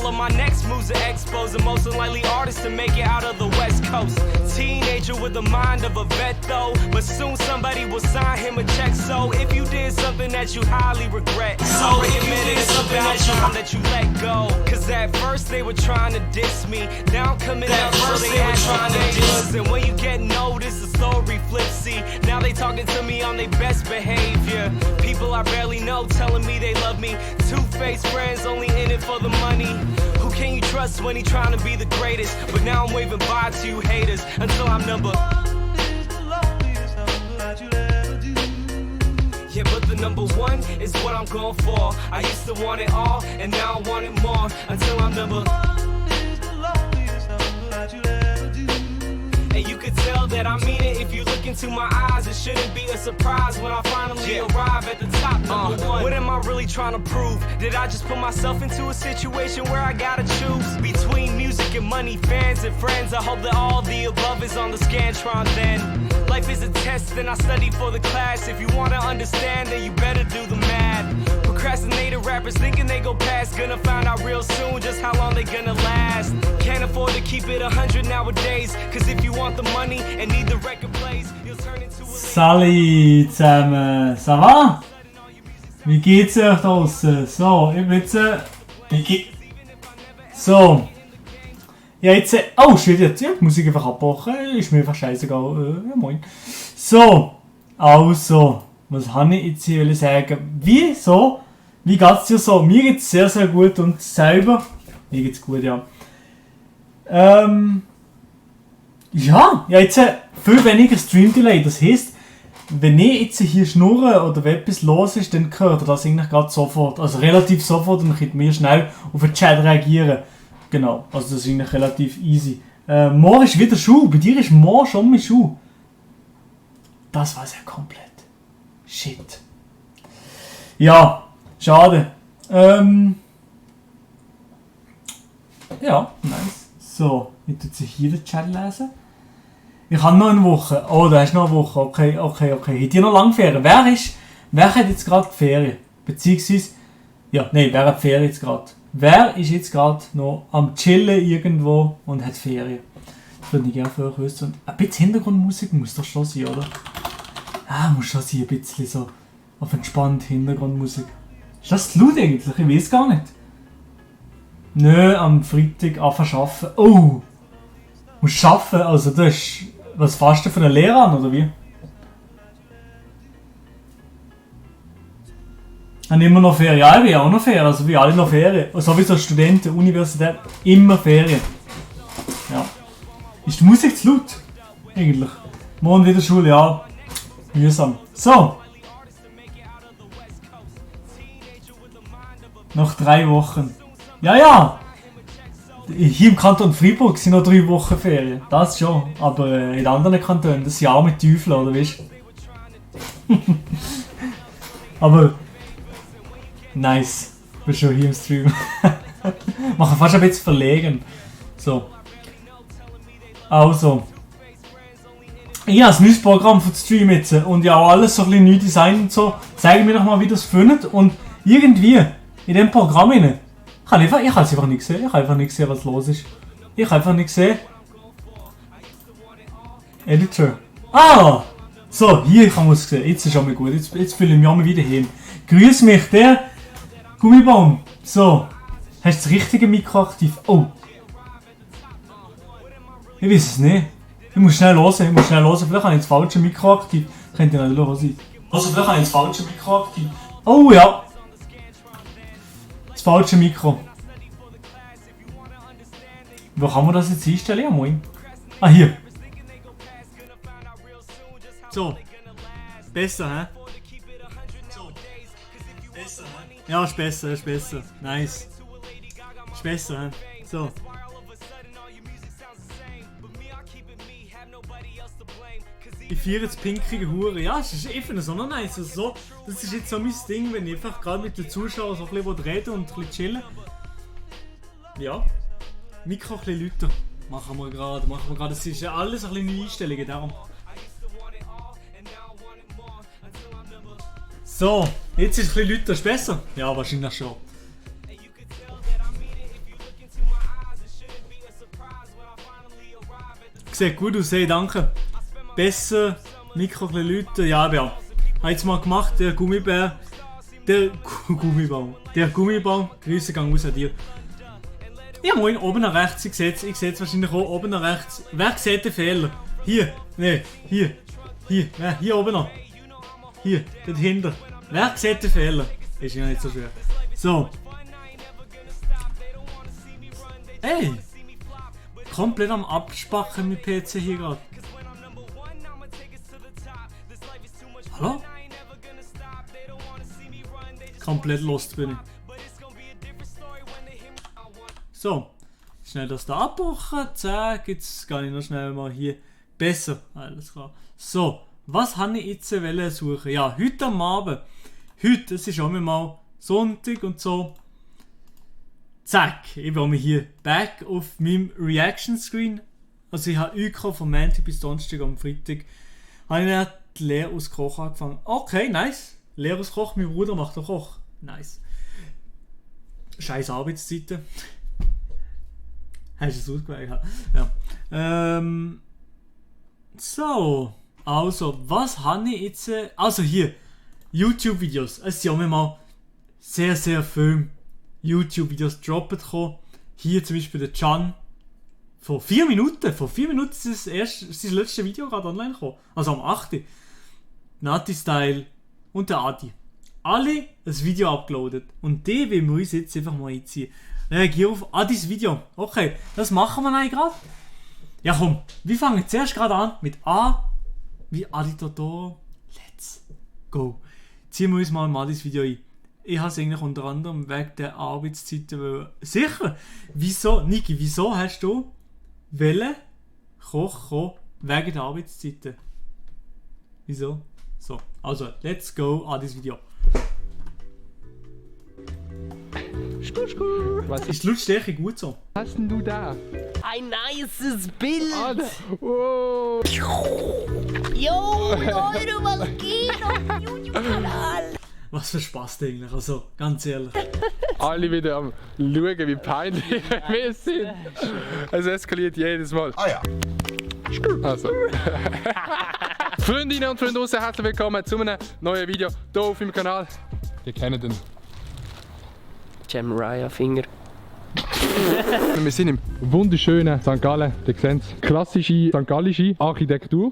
all of my next moves are exposed, and most unlikely artists to make it out of the West Coast. Teenager with the mind of a vet though, but soon somebody will sign him a check. So if you did something that you highly regret, so admit it, it's about time that you let go. Cause at first they were trying to diss me, now I'm coming out so they were trying to diss. And when you get noticed, the story flips. See, now they talking to me on their best behavior. People I barely know telling me they love me. Two-faced friends only in it for the money. Who can you trust when he trying to be the greatest? But now I'm waving bye to you haters until I'm number one is the loneliest number that you'll ever do. Yeah, but the number one is what I'm going for. I used to want it all, and now I want it more. Until I'm number one is the loneliest number that you'll ever do. And you could tell that I mean it if you look into my eyes. It shouldn't be a surprise when I finally arrive at the top, number one. What am I really trying to prove? Did I just put myself into a situation where I gotta choose between music and money, fans and friends? I hope that all the above is on the Scantron then. Life is a test and I study for the class. If you wanna understand, then you better do the math. Procrastinated rappers thinking they go past, gonna find out real soon just how long they gonna last. Can't afford to keep it 100 nowadays, cause if you want the money and need the record plays, you'll turn into a... Salut zusammen, ça va? Wie geht's euch draussen? So, ich bin jetzt... So. Ja, jetzt... Oh, shit, jetzt die Musik einfach abgebrochen. Ist mir einfach scheißegal. Ja, moin. So. Also. Was habe ich jetzt hier sagen? Wieso? Wie geht's dir so? Mir geht's sehr, sehr gut und selber? Mir geht's gut, ja. Ja, jetzt viel weniger Stream-Delay. Das heisst, wenn ich jetzt hier schnurre oder wenn etwas los ist, dann hört ihr das eigentlich gerade sofort. Also relativ sofort und dann könnt ihr schnell auf den Chat reagieren. Genau, also das ist eigentlich relativ easy. Morgen ist wieder Schuh. Bei dir ist morgen schon mein Schuh. Das war's ja komplett. Shit. Ja, schade. Ja, nice. So, ich tue jetzt hier den Chat lesen. Ich habe noch eine Woche. Oh, da ist noch eine Woche. Okay. Habt ihr noch lange Ferien? Wer hat jetzt gerade Ferien? Beziehungsweise, ja, nein, wer hat Ferien jetzt gerade? Wer ist jetzt gerade noch am Chillen irgendwo und hat Ferien? Das würde ich gerne für euch wissen. Ein bisschen Hintergrundmusik muss doch schon sein, oder? Muss schon sein, ein bisschen so auf entspannt Hintergrundmusik. Ist das laut eigentlich? Ich weiß gar nicht. Nö, am Freitag anfangen arbeiten. Oh! Musst arbeiten? Also das ist... Was fährst du von der Lehre an, oder wie? Haben immer noch Ferien? Ja, ich bin auch noch Ferien, also wie alle noch Ferien. Sowieso Studenten, Universität, immer Ferien. Ja. Ist die Musik zu laut? Eigentlich. Morgen wieder Schule, ja. Mühsam. So. Noch 3 Wochen. Ja. Hier im Kanton Freiburg sind noch 3 Wochen Ferien. Das schon. Aber in anderen Kantonen, das Jahr mit Teufeln, oder weißt du? Aber... Nice. Ich bin schon hier im Stream. Machen fast ein bisschen verlegen. So. Also. Ich habe ein neues Programm für den Stream jetzt und ja auch alles so ein bisschen neu Design und so. Zeigen mir noch mal, wie das findet. Und irgendwie in dem Programm rein, ich habe es einfach nicht gesehen. Ich habe einfach nicht gesehen, was los ist. Ich habe einfach nicht gesehen. Editor. Ah! So, hier kann man es sehen. Jetzt ist schon mal gut. Jetzt fühle ich mich auch mal wieder hin. Grüß mich, der Gummibaum. So. Hast du das richtige Mikro aktiv? Oh. Ich weiß es nicht. Ich muss schnell hören. Vielleicht habe ich das falsche Mikro aktiv. Könnte natürlich auch sein. Also vielleicht habe ich das falsche Mikro aktiv. Oh ja. Das falsche Mikro. Wo kann man das jetzt einstellen? Ja, moin. Ah, hier. So. Besser, hä? So. Besser, hä? Ja, ist besser. Nice. Ist besser, hä? So. Ich feiere jetzt pinkige Hure. Ja, ich finde es auch noch nice. Also so, das ist jetzt so mein Ding, wenn ich einfach gerade mit den Zuschauern so ein bisschen reden und ein bisschen chillen. Ja. Mikro ein bisschen lauter. Machen wir gerade. Das ist ja alles ein bisschen neue Einstellungen, darum. So, jetzt ist es ein bisschen lauter. Ist besser? Ja, wahrscheinlich schon. Sieht gut aus, hey, danke. Besser, Mikro ein bisschen läuten. Ja, aber ja. Habe jetzt mal gemacht, der Gummibär. Der Gummibaum. Der Gummibaum. Grüße gehen aus an dir. Ja, moin, oben nach rechts. Ich sehe es wahrscheinlich auch oben nach rechts. Wer sieht den Fehler? Hier. Ne, hier. Hier. Hier oben noch. Hier, dort hinten. Wer sieht den Fehler? Ist ja nicht so schwer. So. Ey! Komplett am Abspacken mit PC hier gerade. Hallo? Komplett lost bin ich. So. Schnell das da abbrechen. Zack. Jetzt gehe ich noch schnell mal hier. Besser. Alles klar. So. Was habe ich jetzt suchen? Ja, heute am Abend. Heute, es ist auch mal Sonntag und so. Zack, ich bin hier back auf meinem Reaction-Screen. Also ich habe UK von Montag bis Donnerstag am Freitag. Habe ich dann die Lehre aus Koch angefangen. Okay, nice. Lehre aus Koch, mein Bruder macht auch Koch. Nice. Scheiß Arbeitszeiten. Hast du es ausgewählt? Ja. So. Also, was habe ich jetzt... Also hier, YouTube-Videos. Es sind ja mal sehr, sehr viele YouTube-Videos droppen gekommen. Hier zum Beispiel der Can. Vor 4 Minuten. Vor 4 Minuten ist das letzte Video gerade online gekommen. Also am 8. Nati-Style und der Adi. Alle ein Video uploadet. Und die will wir uns jetzt einfach mal einziehen. Reagiere auf Adis Video. Okay, das machen wir eigentlich gerade. Ja komm, wir fangen zuerst gerade an mit A. Wie Adi Totoro. Let's go. Ziehen wir uns mal in Adis Video ein. Ich habe es eigentlich unter anderem wegen der Arbeitszeiten. Sicher! Wieso, Niki, wieso hast du Koch wegen der Arbeitszeiten? Wieso? So, also, let's go, Adis Video. Was Ist die Lautstärke gut so? hast denn du da? Ein nices Bild! Alter. Oh. Yo, Leute, was geht auf dem YouTube-Kanal? Was für Spaß eigentlich, also, ganz ehrlich. Alle wieder am schauen, wie peinlich wir sind. Es eskaliert jedes Mal. Ah ja. Also. Freundinnen und Freunde draussen, herzlich willkommen zu einem neuen Video hier auf meinem Kanal. Ihr kennt den. Jam Raya Finger. Wir sind im wunderschönen St. Gallen. Ihr seht es. Klassische St. Gallische Architektur.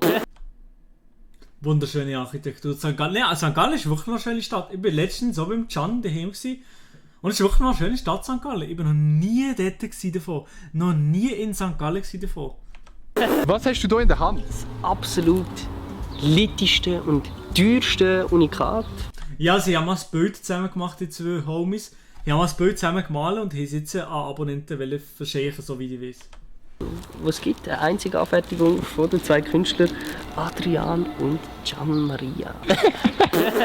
Wunderschöne Architektur. St. Gallen, ja, St. Gallen ist wirklich eine schöne Stadt. Ich war letztens so beim Can daheim gewesen. Und es ist wirklich eine schöne Stadt, St. Gallen. Ich war noch nie dort gewesen davon. Noch nie in St. Gallen gewesen davon. Was hast du hier in der Hand? Absolut litteste und teuerste Unikat. Ja, sie haben mal ein Bild zusammen gemacht, die zwei Homies. Die haben mal ein Bild zusammen gemalt und haben es jetzt an Abonnenten verschenken, so wie ich weiß. Was gibt eine einzige Anfertigung von den 2 Künstlern, Adrian und Gian Maria.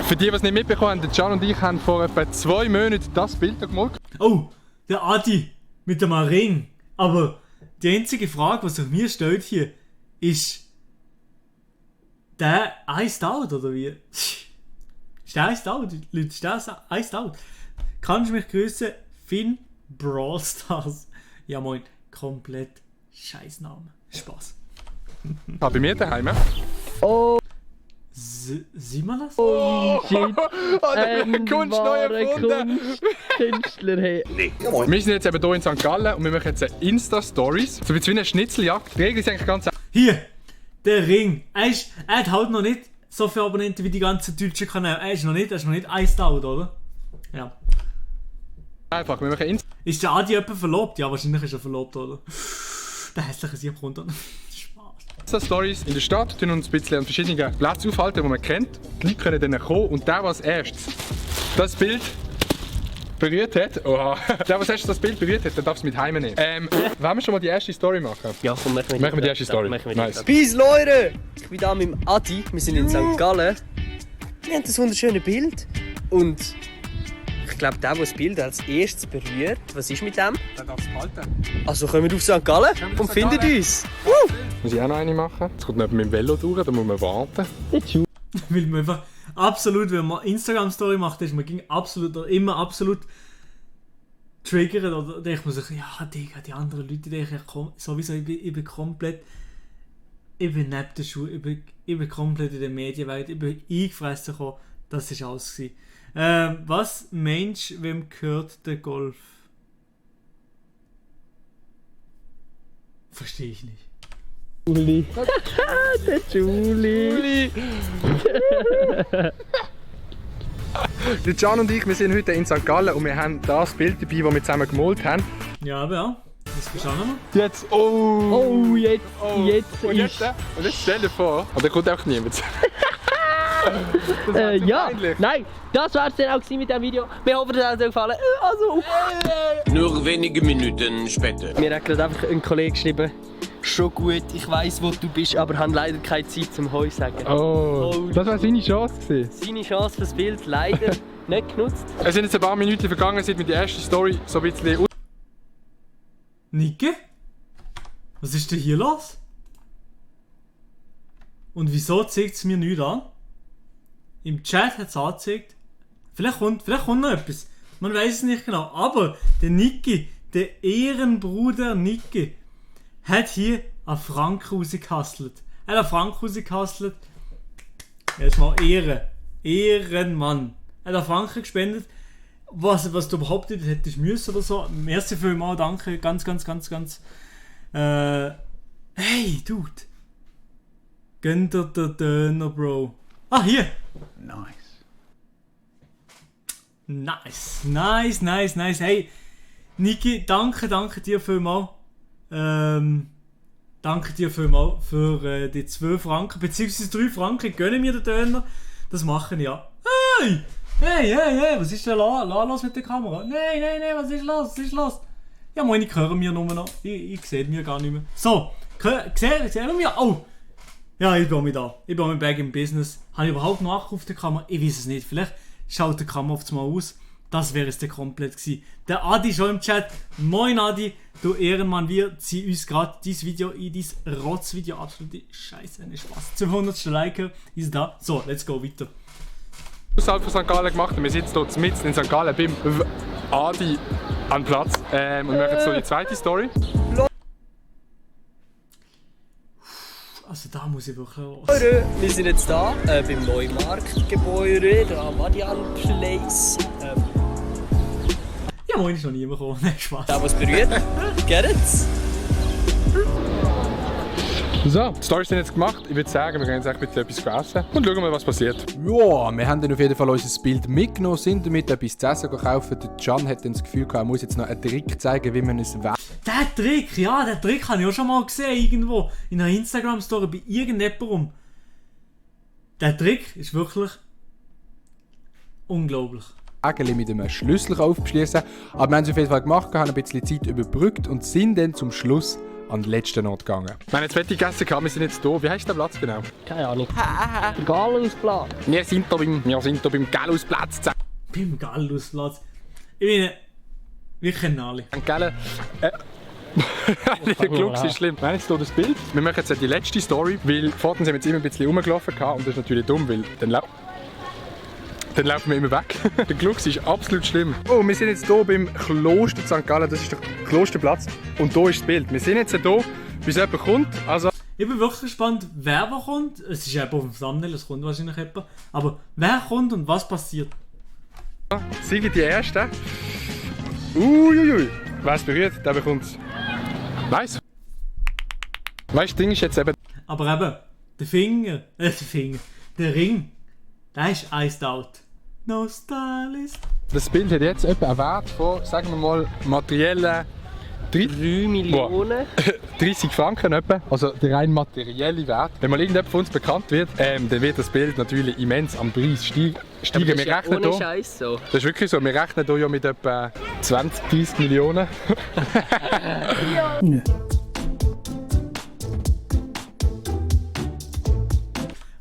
Für die, die es nicht mitbekommen haben, der Can und ich haben vor etwa 2 Monaten das Bild hier gemalt. Oh, der Adi mit dem Ring. Aber die einzige Frage, die sich mir stellt hier, ist der iced out oder wie? Ist der iced out? Leute, ist der iced out? Kannst du mich grüßen? Finn Brawl Stars. Ja moin, komplett Scheißname. Spaß. Ah, bei mir daheim. Sieht man das? Oh shit, Oh, der Kunst neu erfunden. Künstler, hey. Wir sind jetzt eben hier in St. Gallen und wir machen jetzt eine Insta-Stories. So wie eine Schnitzeljagd. Die Regel ist eigentlich ganz einfach. Hier, der Ring. Er hat halt noch nicht so viele Abonnenten wie die ganzen deutschen Kanäle. Er ist noch nicht iced out, oder? Ja. Wir machen Insta. Ist der Adi jemand verlobt? Ja, wahrscheinlich ist er verlobt, oder? Der hässliche Sieb runter. Spaß. Stories in der Stadt, tun uns ein bisschen an verschiedenen Plätzen aufhalten, die man kennt. Die Leute können dann kommen und der, was erstes das Bild berührt hat, der, was erstes das Bild berührt hat, der darf es mit heimnehmen. Wollen wir schon mal die erste Story machen? Ja, komm, machen wir die erste Story. Nice. Peace, Leute! Ich bin da mit dem Adi, wir sind in St. Gallen. Wir haben das wunderschöne Bild und ich glaube, der das Bild als erstes berührt, was ist mit dem? Der darf es behalten. Also kommen wir auf St. Gallen und findet uns. Muss ich auch noch eine machen? Jetzt kommt neben meinem Velo durch, da muss man warten. Weil man einfach absolut, wenn man Instagram-Story macht, ist man immer absolut triggert oder denkt man sich, ja Digga, die anderen Leute denken sowieso, ich bin komplett ich bin neben der Schule, ich bin komplett in der Medienwelt, ich bin eingefressen gekommen, das war alles gewesen. Was meinst du, wem gehört der Golf? Verstehe ich nicht. Juli. Der Juli. Der Can und ich, wir sind heute in St. Gallen und wir haben das Bild dabei, das wir zusammen gemalt haben. Ja, aber ja, das bist du auch noch mal. Jetzt, Oh, jetzt und jetzt stell dir vor, und da kommt auch niemand. ja, peinlich. nein, das war es dann auch mit dem Video. Wir hoffen, es hat euch gefallen. Also, Nur wenige Minuten später. mir hat gerade einfach ein Kollege geschrieben, schon gut, ich weiss, wo du bist, aber habe leider keine Zeit zum Heu sagen. Oh, das war seine Chance gewesen. Seine Chance fürs Bild leider nicht genutzt. Es sind jetzt ein paar Minuten vergangen, seit wir die erste Story so ein bisschen Nike? Was ist denn hier los? Und wieso zeigt es mir nichts an? Im Chat hat es angezeigt. Vielleicht kommt noch etwas. Man weiß es nicht genau. Aber der Niki, der Ehrenbruder Niki, hat hier einen Franken rausgehustelt. Er hat einen Franken rausgehustelt. Erstmal Ehre. Ehrenmann. Er hat einen Franken gespendet. Was du überhaupt nicht hättest müssen oder so. Merci vielmals, danke. Ganz. Hey, Dude. Gönn dir den Döner, Bro. Ah, hier. Nice. Hey, Niki, danke dir vielmals. Danke dir vielmals für die 2 Franken, beziehungsweise 3 Franken. Gönne mir den Döner. Das machen ja. Hey, was ist denn los mit der Kamera? Nein, was ist los? Ja, meine hören mir nur noch. Ich sehe mir gar nicht mehr. So, sehen wir? Oh! Ja, ich bin mit da. Ich bin mit back im Business. Habe ich überhaupt noch Akku auf der Kamera? Ich weiß es nicht. Vielleicht schaut die Kamera oft mal aus. Das wäre es dann komplett gewesen. Der Adi schon im Chat. Moin Adi, du Ehrenmann. Wir ziehen uns gerade dieses Video in dieses Rotzvideo. Absolute Scheiße, nicht Spaß. 200. Like ist da. So, let's go weiter. außerhalb von St. Gallen gemacht und wir sitzen hier mitten in St. Gallen beim Adi an Platz und wir machen jetzt so die zweite Story. Also da muss ich wirklich los. Wir sind jetzt da beim Neumarktgebäude, da am Madian Place. Ja, moin ist noch niemand gekommen. Nein, Spaß. Da was berührt. Geht's? So, die Storys sind jetzt gemacht. Ich würde sagen, wir gehen jetzt ein bisschen etwas essen und schauen mal, was passiert. Ja, wir haben dann auf jeden Fall unser Bild mitgenommen, sind damit etwas zu essen gekauft. Der Can hat dann das Gefühl gehabt, er muss jetzt noch einen Trick zeigen, wie man es wäscht. Der Trick habe ich auch schon mal gesehen, irgendwo. In einer Instagram-Story bei irgendjemandem. Der Trick ist wirklich unglaublich. Mit einem Schlüssel aufschließen. Aber wir haben es auf jeden Fall gemacht, haben ein bisschen Zeit überbrückt und sind dann zum Schluss an den letzten Ort gegangen. Wir haben jetzt fertig gegessen, wir sind jetzt hier. Wie heißt der Platz genau? Keine Ahnung. Galusplatz. Wir sind hier beim Galusplatz. Beim Gallusplatz. Ich meine, wir kennen alle. St. Gallen. Der Glux ist schlimm. Wir haben jetzt hier das Bild. Wir machen jetzt die letzte Story, weil vorhin sind wir jetzt immer ein bisschen rumgelaufen und das ist natürlich dumm, weil dann laufen wir immer weg. Der Glux ist absolut schlimm. Oh, wir sind jetzt hier beim Kloster St. Gallen, das ist der Klosterplatz. Und hier ist das Bild. Wir sind jetzt hier, bis jemand kommt. Also Ich bin wirklich gespannt, wer kommt. Es ist eben auf dem Thumbnail, es kommt wahrscheinlich jemand. Aber wer kommt und was passiert? sind die Ersten. Uiuiui. Wer es berührt, der bekommt es. Nice. Weißt du, das Ding ist jetzt eben... Aber eben, der Ring, der ist iced out. No stylist. Das Bild hat jetzt etwa einen Wert von, sagen wir mal, materiellen 3 Millionen. 30 Franken etwa, also der rein materielle Wert. Wenn mal irgendjemand von uns bekannt wird, dann wird das Bild natürlich immens am Preis steigen. Aber das Wir ist ja rechnen ohne hier, Scheiß so. das ist wirklich so, wir rechnen hier ja mit etwa 20, 30 Millionen.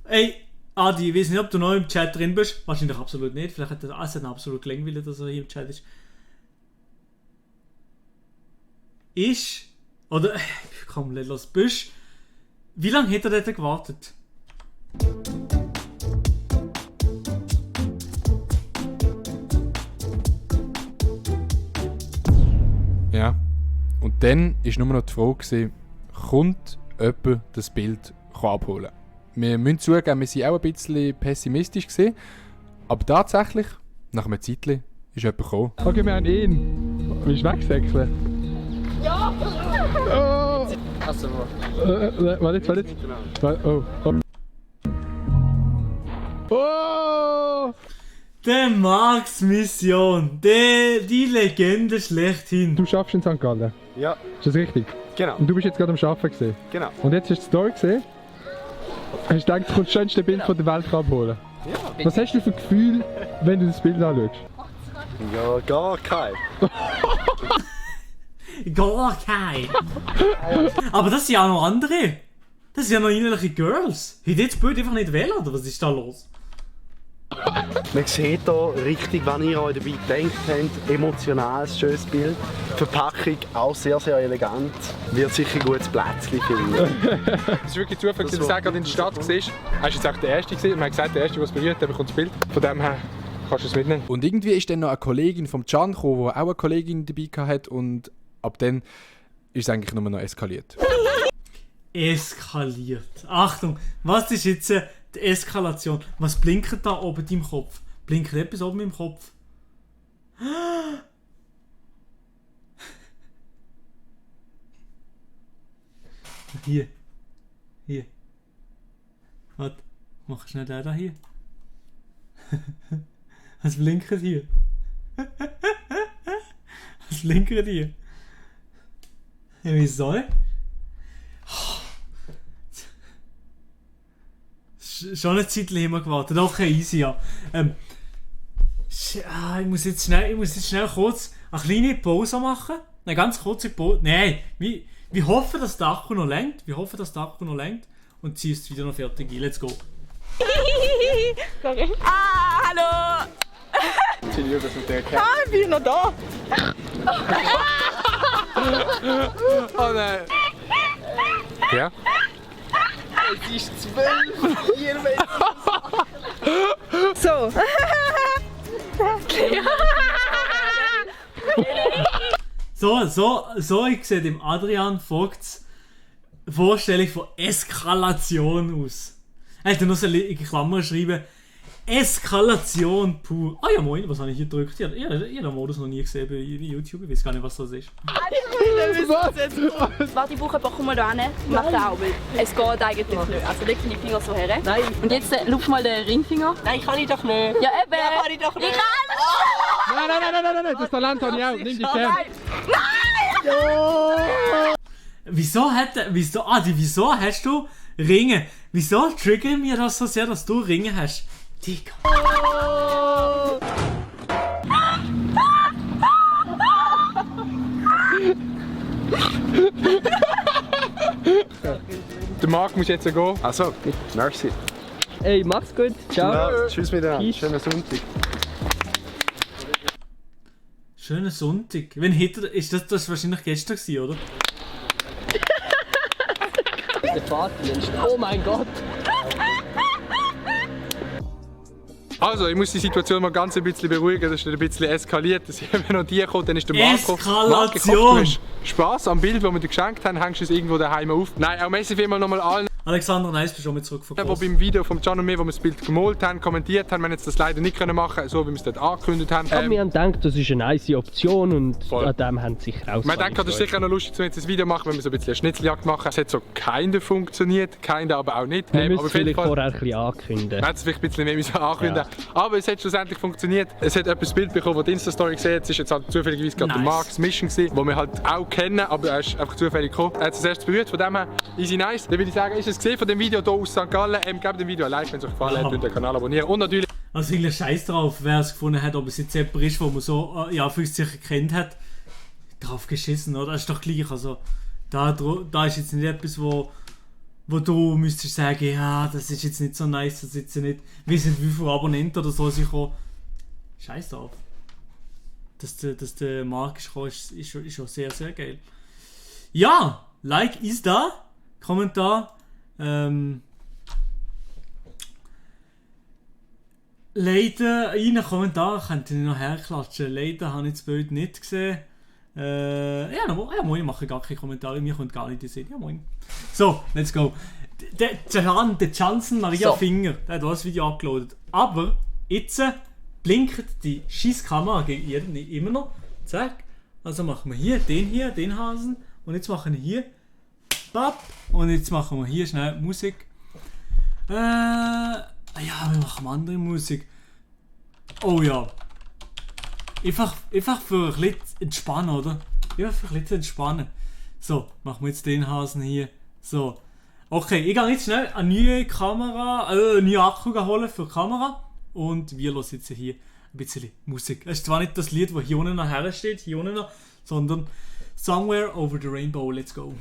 Ey, Adi, ich weiß nicht, ob du noch im Chat drin bist. Wahrscheinlich absolut nicht. Vielleicht hat er absolut gelangweilt, dass er hier im Chat ist. Oder, komm, let los, bist. Wie lange hat er dort gewartet? Ja. Und dann war nur noch die Frage, kommt jemand das Bild abholen kann. Wir müssen zugeben, wir waren auch ein bisschen pessimistisch gewesen, aber tatsächlich, nach einem Zeitchen, ist jemand gekommen. Okay, wir haben ihn. Willst du wegsäckeln? Ja! Oh! Also, Warte jetzt. Oh. Oh! Der Marks Mission, die Legende schlechthin. Du schaffst in St. Gallen. Ja, Ist das richtig? genau. Und du bist jetzt gerade am Arbeiten gesehen. Genau. Und jetzt hast du die Story gesehen. Hast du gedacht, du kannst das schönste Bild von der Welt abholen? Ja. Was hast du für ein Gefühl, wenn du das Bild anschaust? Ja, gar kein. Gar kein. Aber das sind ja auch noch andere. Das sind ja noch irgendwelche Girls. Hätte jetzt das Bild einfach nicht wählen, oder was ist da los? Man sieht hier richtig, wenn ihr euch dabei gedacht habt, emotionales, schönes Bild. Die Verpackung auch sehr, sehr elegant. Wird sicher ein gutes Plätzchen finden. Es ist wirklich Zufall, dass du gerade in der Stadt siehst. Er ist jetzt auch der Erste gewesen. Man hat gesagt, der Erste, der es berührt, der bekommt das Bild. Von dem her kannst du es mitnehmen. Und irgendwie ist dann noch eine Kollegin vom Can gekommen, die auch eine Kollegin dabei hatte und ab dann ist es eigentlich nur noch eskaliert. Eskaliert. Achtung, was ist jetzt die Eskalation? Was blinkt da oben im Kopf? Blinkt etwas oben im Kopf? Hier. Hier. Warte, mach schnell den da hier. Was blinkt hier? Was blinkt hier? Ja, wieso? Schon eine Zeit lang gewartet. Okay, easy, ja. Ich muss jetzt schnell kurz eine kleine Pause machen. Eine ganz kurze Pause. Nein, wir hoffen, dass der Akku noch reicht. Und ziehen es wieder noch fertig ein. Let's go. Sorry. Hallo! Ich bin noch da! Oh nein! Ja? Es ist 12, 4 Meter. So! So, ich sehe dem Adrian Vogts Vorstellung von Eskalation aus. Er hat noch so in Klammern geschrieben, Eskalation pur. Ah ja moin, was habe ich hier gedrückt? Ich habe den Modus noch nie gesehen bei YouTube, ich weiß gar nicht, was das ist. Warte, ich brauche einfach mal da hin. Mach den auch, weil es geht eigentlich nicht. Also leg deine Finger so her. Nein. Und jetzt lupf mal den Ringfinger. Nein, kann ich doch nicht. Ja eben. Ja, kann ich doch nicht. Ich kann Nein, das Talent habe ich auch. Nimm die Kern. Wieso hast du Ringe? Wieso triggert mir das so sehr, dass du Ringe hast? Digga. Der Marc muss jetzt gehen. Also, merci. Ey, mach's gut. Ciao. Ja, tschüss miteinander. Schönen Sonntag. Schöner Sonntag. Wenn hätte ist das wahrscheinlich gestern gewesen, oder? Der Fahrtdienst. Oh mein Gott. Also, ich muss die Situation mal ganz ein bisschen beruhigen, das ist ein bisschen eskaliert. Da sind wir noch die gekommen, dann ist der Marco. Eskalation! Du hast Spass am Bild, das wir dir geschenkt haben, hängst du es irgendwo daheim auf. Nein, auch merci vielmals nochmal allen, Alexander Neis, bist du schon mit die zurückverkauft. beim Video von Can und mir, wo wir das Bild gemalt haben, kommentiert haben. Wir haben jetzt das leider nicht machen können, so wie wir es dort angekündigt haben. Aber wir haben gedacht, das ist eine nice Option und Voll. an dem haben sie sich raus. Man denkt, das ist sicher noch lustig, wenn wir jetzt ein Video machen, wenn wir so ein bisschen eine Schnitzeljagd machen. Es hat so keiner funktioniert, keiner aber auch nicht. Wir Aber müssen auf jeden vielleicht Fall, vorher ein bisschen ankündigen. man hat es vielleicht ein bisschen mehr ankündigen. Aber es hat schlussendlich funktioniert. Es hat jemand ein Bild bekommen, das die Insta-Story gesehen hat. Es ist jetzt halt zufälligerweise gerade der Marks Mission gewesen, den wir halt auch kennen, aber er ist einfach zufällig gekommen. Er hat es erst berührt, von dem her easy nice. Dann würde ich sagen, ist es gesehen von dem Video hier aus St. Gallen. Gebt dem Video ein Like, wenn es euch gefallen hat, und den Kanal abonnieren. Und natürlich... Also eigentlich scheiß drauf, wer es gefunden hat, ob es jetzt jemand ist, wo man so, ja, für sich kennt hat. Drauf geschissen, oder? Das ist doch gleich. Also, da ist jetzt nicht etwas, wo du müsstest sagen, ja, das ist jetzt nicht so nice, das ist jetzt nicht, weiss nicht, wie viele Abonnenten oder so sich auch. Scheiß drauf. Dass der Marc ist gekommen, ist schon sehr, sehr geil. Ja, Like ist da, Kommentar. Leider, in einen Kommentar könnt ihr noch herklatschen. Leider habe ich das Bild nicht gesehen. Ja, moin, ich mache gar keine Kommentare, mir kommt gar nicht in den Sinn. Ja, moin. So, let's go. Der Johnson Maria So. Finger, der hat auch das Video abgeladen. Aber jetzt blinkt die Schisskamera gegen ihr immer noch. Zack. Also machen wir hier, den Hasen. Und jetzt machen wir hier. Bap. Und jetzt machen wir hier schnell Musik. Ja, wir machen andere Musik. Oh ja. Einfach für ein bisschen entspannen, oder? Einfach für ein bisschen entspannen. So, machen wir jetzt den Hasen hier. So. Okay, ich gehe jetzt schnell eine neue Kamera, einen neuen Akku holen für die Kamera. Und wir hören jetzt hier ein bisschen Musik. Es ist zwar nicht das Lied, das hier unten nachher steht, sondern Somewhere Over the Rainbow. Let's go.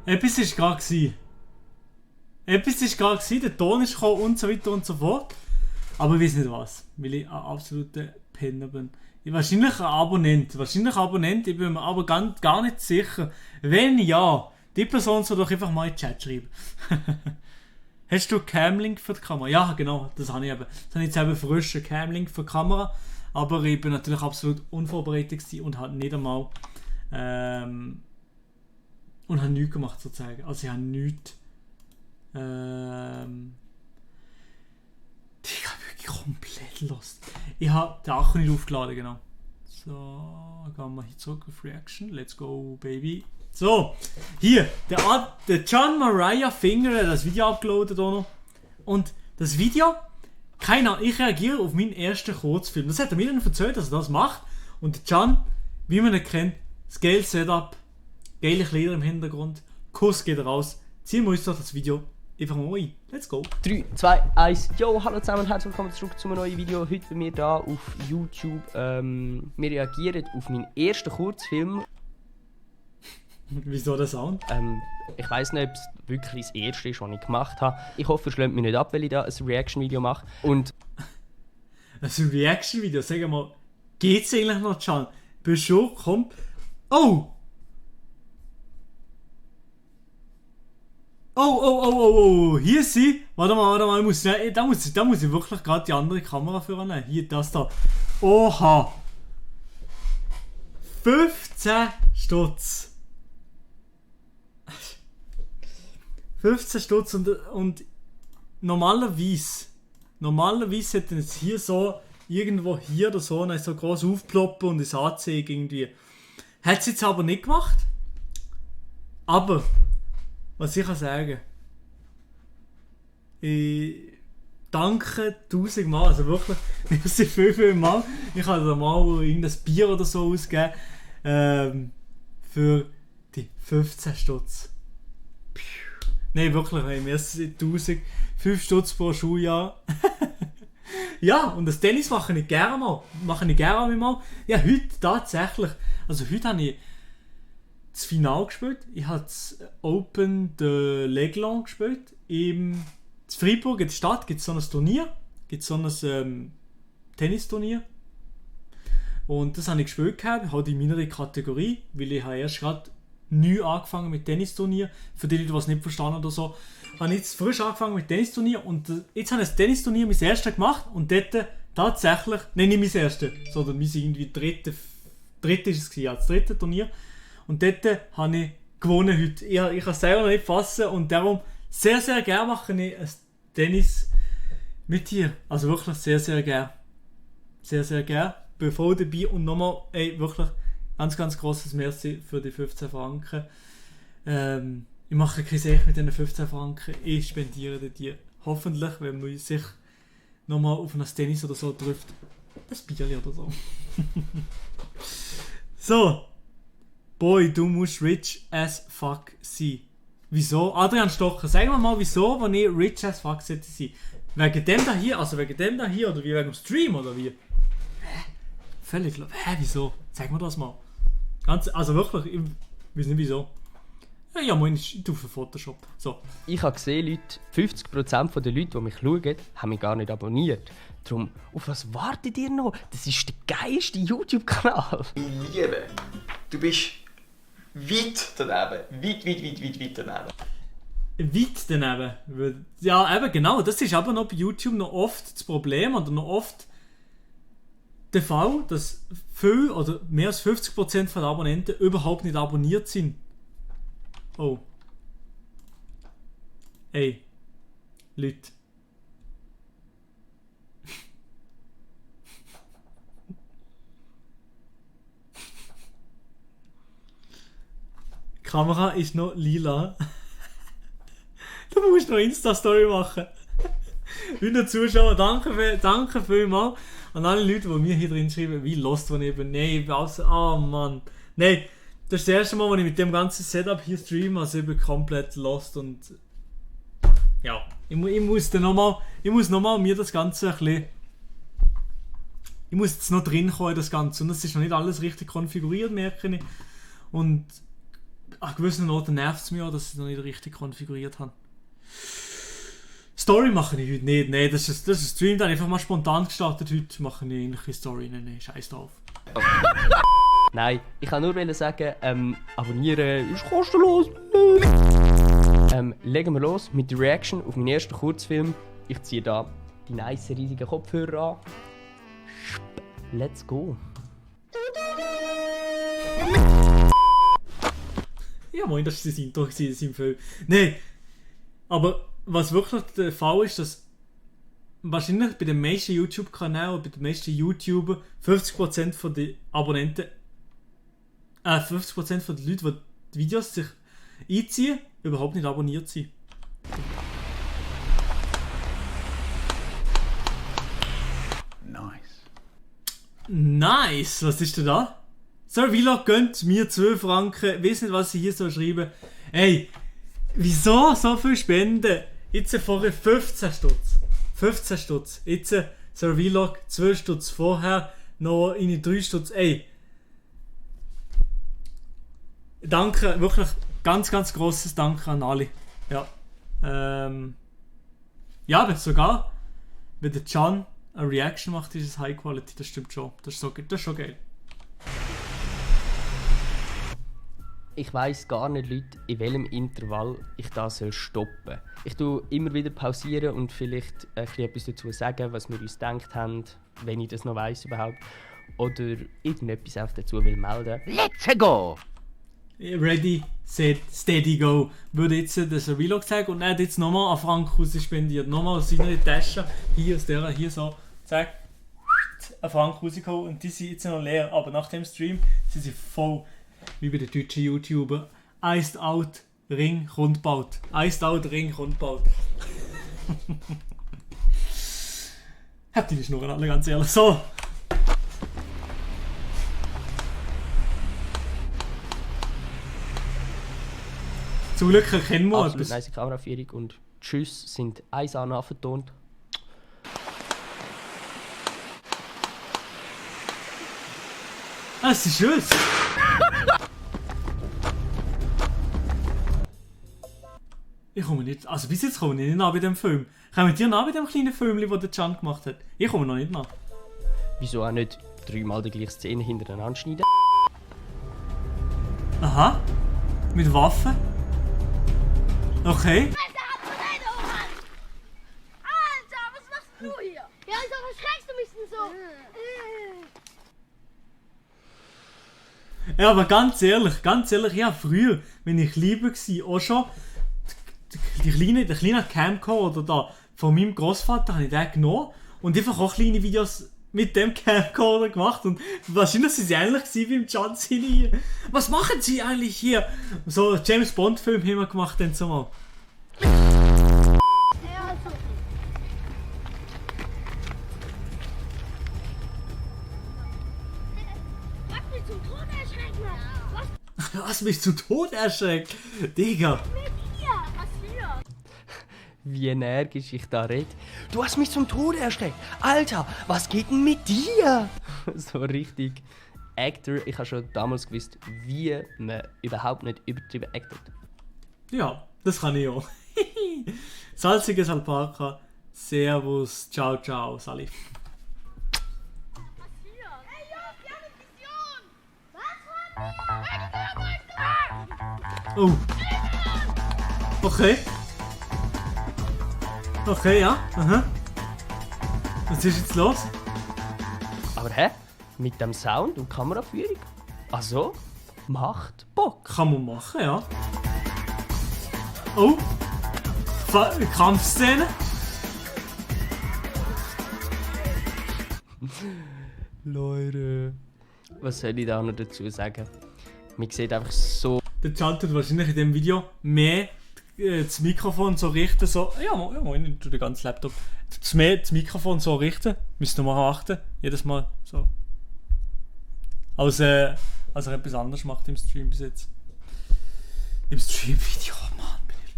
Etwas war gerade. Der Ton ist gekommen und so weiter und so fort. Aber ich weiß nicht was, weil ich ein absoluter Penner bin. Wahrscheinlich ein Abonnent, ich bin mir aber gar nicht sicher. Wenn ja, die Person soll doch einfach mal in den Chat schreiben. Hast du Camlink für die Kamera? Ja, genau, das habe ich eben. Das habe ich jetzt eben frischen Camlink für die Kamera. Aber ich bin natürlich absolut unvorbereitet und habe nicht einmal... und habe nichts gemacht sozusagen. Also ich habe nichts... Ich habe wirklich komplett lost. Ich habe den Akku nicht aufgeladen, genau. So, gehen wir hier zurück auf Reaction. Let's go, baby. So, hier, der John Maria Finger hat das Video abgeladen auch noch. Und das Video, keine Ahnung, ich reagiere auf meinen ersten Kurzfilm. Das hat er mir dann erzählt, dass er das macht. Und der John, wie man ihn kennt, das geile Setup, geile Kleider im Hintergrund, Kuss geht raus. Ziehen wir uns doch das Video einfach mal ein. Let's go. 3, 2, 1. Yo, hallo zusammen und herzlich willkommen zurück zu einem neuen Video. Heute bei mir hier auf YouTube. Wir reagieren auf meinen ersten Kurzfilm. Wieso der Sound? Ich weiss nicht, ob es wirklich das erste ist, was ich gemacht habe. Ich hoffe, ihr schlägt mich nicht ab, weil ich da ein Reaction-Video mache. Und ein Reaction-Video? Sag mal, geht's eigentlich noch, Can? Bist du schon? Oh! Oh, hier ist sie. Warte mal, da muss ich wirklich gerade die andere Kamera führen. Hier, das da. Oha. 15 Stutz. 15 Stutz und normalerweise hätten es hier so, irgendwo hier oder so, dann so groß aufploppen und es anzeigen irgendwie. Hat sie jetzt aber nicht gemacht. Aber, was ich kann sagen, ich danke 1000-mal, also wirklich, merci viel Mal. Ich habe da mal irgendein Bier oder so ausgegeben für die 15 Stutz. Nein, wirklich, merci 1000, 5 Stutz pro Schuljahr. Ja, und das Tennis mache ich gerne mal. Ja, heute tatsächlich. Also heute habe ich das Finale gespielt. Ich habe das Open de L'Aiglon gespielt. In Freiburg in der Stadt gibt es so ein Turnier. Gibt so ein Tennisturnier. Und das habe ich gespielt gehabt, halt in meiner Kategorie, weil ich habe erst gerade neu angefangen mit Tennisturnier. Für die Leute, die es nicht verstanden oder so, habe ich jetzt frisch angefangen mit Tennisturnier und jetzt habe ich das Tennisturnier mein erstes gemacht und dort tatsächlich, nein, nicht mein erstes, sondern mein irgendwie dritte ist es gewesen, ja, das dritte Turnier. Und dort habe ich gewonnen heute. Ich kann es selber noch nicht fassen und darum sehr, sehr gerne mache ich ein Tennis mit dir. Also wirklich sehr, sehr gerne. Sehr, sehr gerne. Bin voll dabei und nochmal, wirklich ganz, ganz grosses Merci für die 15 Franken. Ich mache kein Sech mit diesen 15 Franken. Ich spendiere dir hoffentlich, wenn man sich nochmal auf ein Tennis oder so trifft, ein Bierli oder so. So. Boy, du musst rich as fuck sein. Wieso? Adrian Stocher, sag mir mal, wieso, wenn ich rich as fuck sollte sein? Wegen dem da hier oder wie, wegen dem Stream oder wie? Völlig klar. Wieso? Sag mir das mal. Also wirklich, ich weiß nicht wieso. Ja, moin, ich tue für Photoshop. So. Ich habe gesehen, Leute, 50% der Leute, die mich schauen, haben mich gar nicht abonniert. Darum, auf was wartet ihr noch? Das ist der geilste YouTube-Kanal. Ich liebe. Du bist weit daneben. Weit daneben. Weit daneben? Ja, eben genau. Das ist aber noch bei YouTube noch oft das Problem oder noch oft der Fall, dass viel oder mehr als 50% der Abonnenten überhaupt nicht abonniert sind. Oh. Ey. Leute. Die Kamera ist noch lila. Du musst noch Insta-Story machen. Liebe Zuschauer, danke vielmals an alle Leute, die mir hier drin schreiben, wie lost ich bin. Nein, oh Mann. Nein, das ist das erste Mal, wenn ich mit dem ganzen Setup hier streame, also ich bin komplett lost und ja, ich muss nochmal mir das Ganze ein bisschen, ich muss jetzt noch drin kommen, das Ganze, und das ist noch nicht alles richtig konfiguriert, merke ich, und an gewissen Orten nervt es mich auch, dass ich es noch nicht richtig konfiguriert habe. Story mache ich heute nicht, nein, das ist ein Stream, der einfach mal spontan gestartet, heute mache ich eigentlich eine Story, nein, scheiß drauf. Nein, ich kann nur sagen, abonnieren ist kostenlos. Legen wir los mit der Reaction auf meinen ersten Kurzfilm. Ich ziehe da die nice riesigen Kopfhörer an. Let's go. Ja moin, das war das Intro, das im Film. Nein, aber was wirklich der Fall ist, dass wahrscheinlich bei den meisten YouTube-Kanälen, bei den meisten YouTubern 50% von den Abonnenten 50% von den Leuten, die die Videos sich einziehen, überhaupt nicht abonniert sind. Nice! Was ist denn da? So, Vlog gönnt mir 12 Franken. Ich weiß nicht, was sie hier so schreiben. Ey, wieso so viel Spenden? Jetzt vorher 15 Stutz. 15 Stutz. Jetzt so Vlog 12 Stutz vorher, noch in 3 Stutz. Ey. Danke, wirklich ganz, ganz grosses Danke an alle. Ja. Ja, aber sogar, wenn der Can eine Reaction macht, ist es High Quality, das stimmt schon. Das ist schon geil. Ich weiss gar nicht, Leute, in welchem Intervall ich das stoppen soll. Ich tue immer wieder pausieren und vielleicht etwas dazu sagen, was wir uns gedacht haben, wenn ich das noch weiss überhaupt. Oder irgendetwas auch dazu will melden. Let's go! Ready, set, steady, go. Würde jetzt das ein Vlog zeigen und er hat jetzt nochmal an Frank spendiert. Nochmal aus seiner Tasche. Hier aus der, hier so. Zack. An Frank rausgekommen und die sind jetzt noch leer. Aber nach dem Stream sind sie voll, wie bei den deutschen YouTuber. Iced out, Ring, rundbaut. Iced out, Ring, rundbaut. Habt ihr die Schnurren alle, ganz ehrlich. So. Zum Glück erkennen wir Absolut etwas. nice Kameraführung und Tschüss sind 1A nachvertont. Ah, es ist schön. Ich komme nicht, also bis jetzt komme ich nicht nach bei dem Film. Kommen dir nach bei dem kleinen Film, den der Can gemacht hat? Ich komme noch nicht nach. Wieso auch nicht 3-mal die gleiche Szene hintereinander schneiden? Aha. Mit Waffen. Okay. Alter, was machst du hier? Ja, Alter, verschreckst du mich denn so? Ja, aber ganz ehrlich, ja, früher, wenn ich lieber war, auch schon, der kleine Camcorder da von meinem Großvater habe ich den genommen und einfach auch kleine Videos mit dem Camcorder gemacht und wahrscheinlich sind sie ähnlich wie im Can hier. Was machen sie eigentlich hier? So James Bond Film haben wir gemacht dann zumal. Was mich zu Tod erschreckt? Digga. Wie energisch ich da rede. Du hast mich zum Tode erschreckt. Alter, was geht denn mit dir? So richtig Actor. Ich habe schon damals gewusst, wie man überhaupt nicht übertrieben actet. Ja, das kann ich auch. Salziges Alpaka. Servus. Ciao, ciao, Sali. Oh. Okay. Okay, ja. Aha. Was ist jetzt los? Aber hä? Mit dem Sound und Kameraführung? Also, macht Bock. Kann man machen, ja. Oh. Kampfszene. Leute. Was soll ich da noch dazu sagen? Man sieht einfach so... Der Can tut wahrscheinlich in dem Video mehr das Mikrofon so richten, so... Ja, moin, du den ganzen Laptop. Das Mikrofon so richten, müsst ihr mal achten, jedes Mal so. Als er etwas anderes macht im Stream bis jetzt. Im Stream-Video, Mann, bin ich...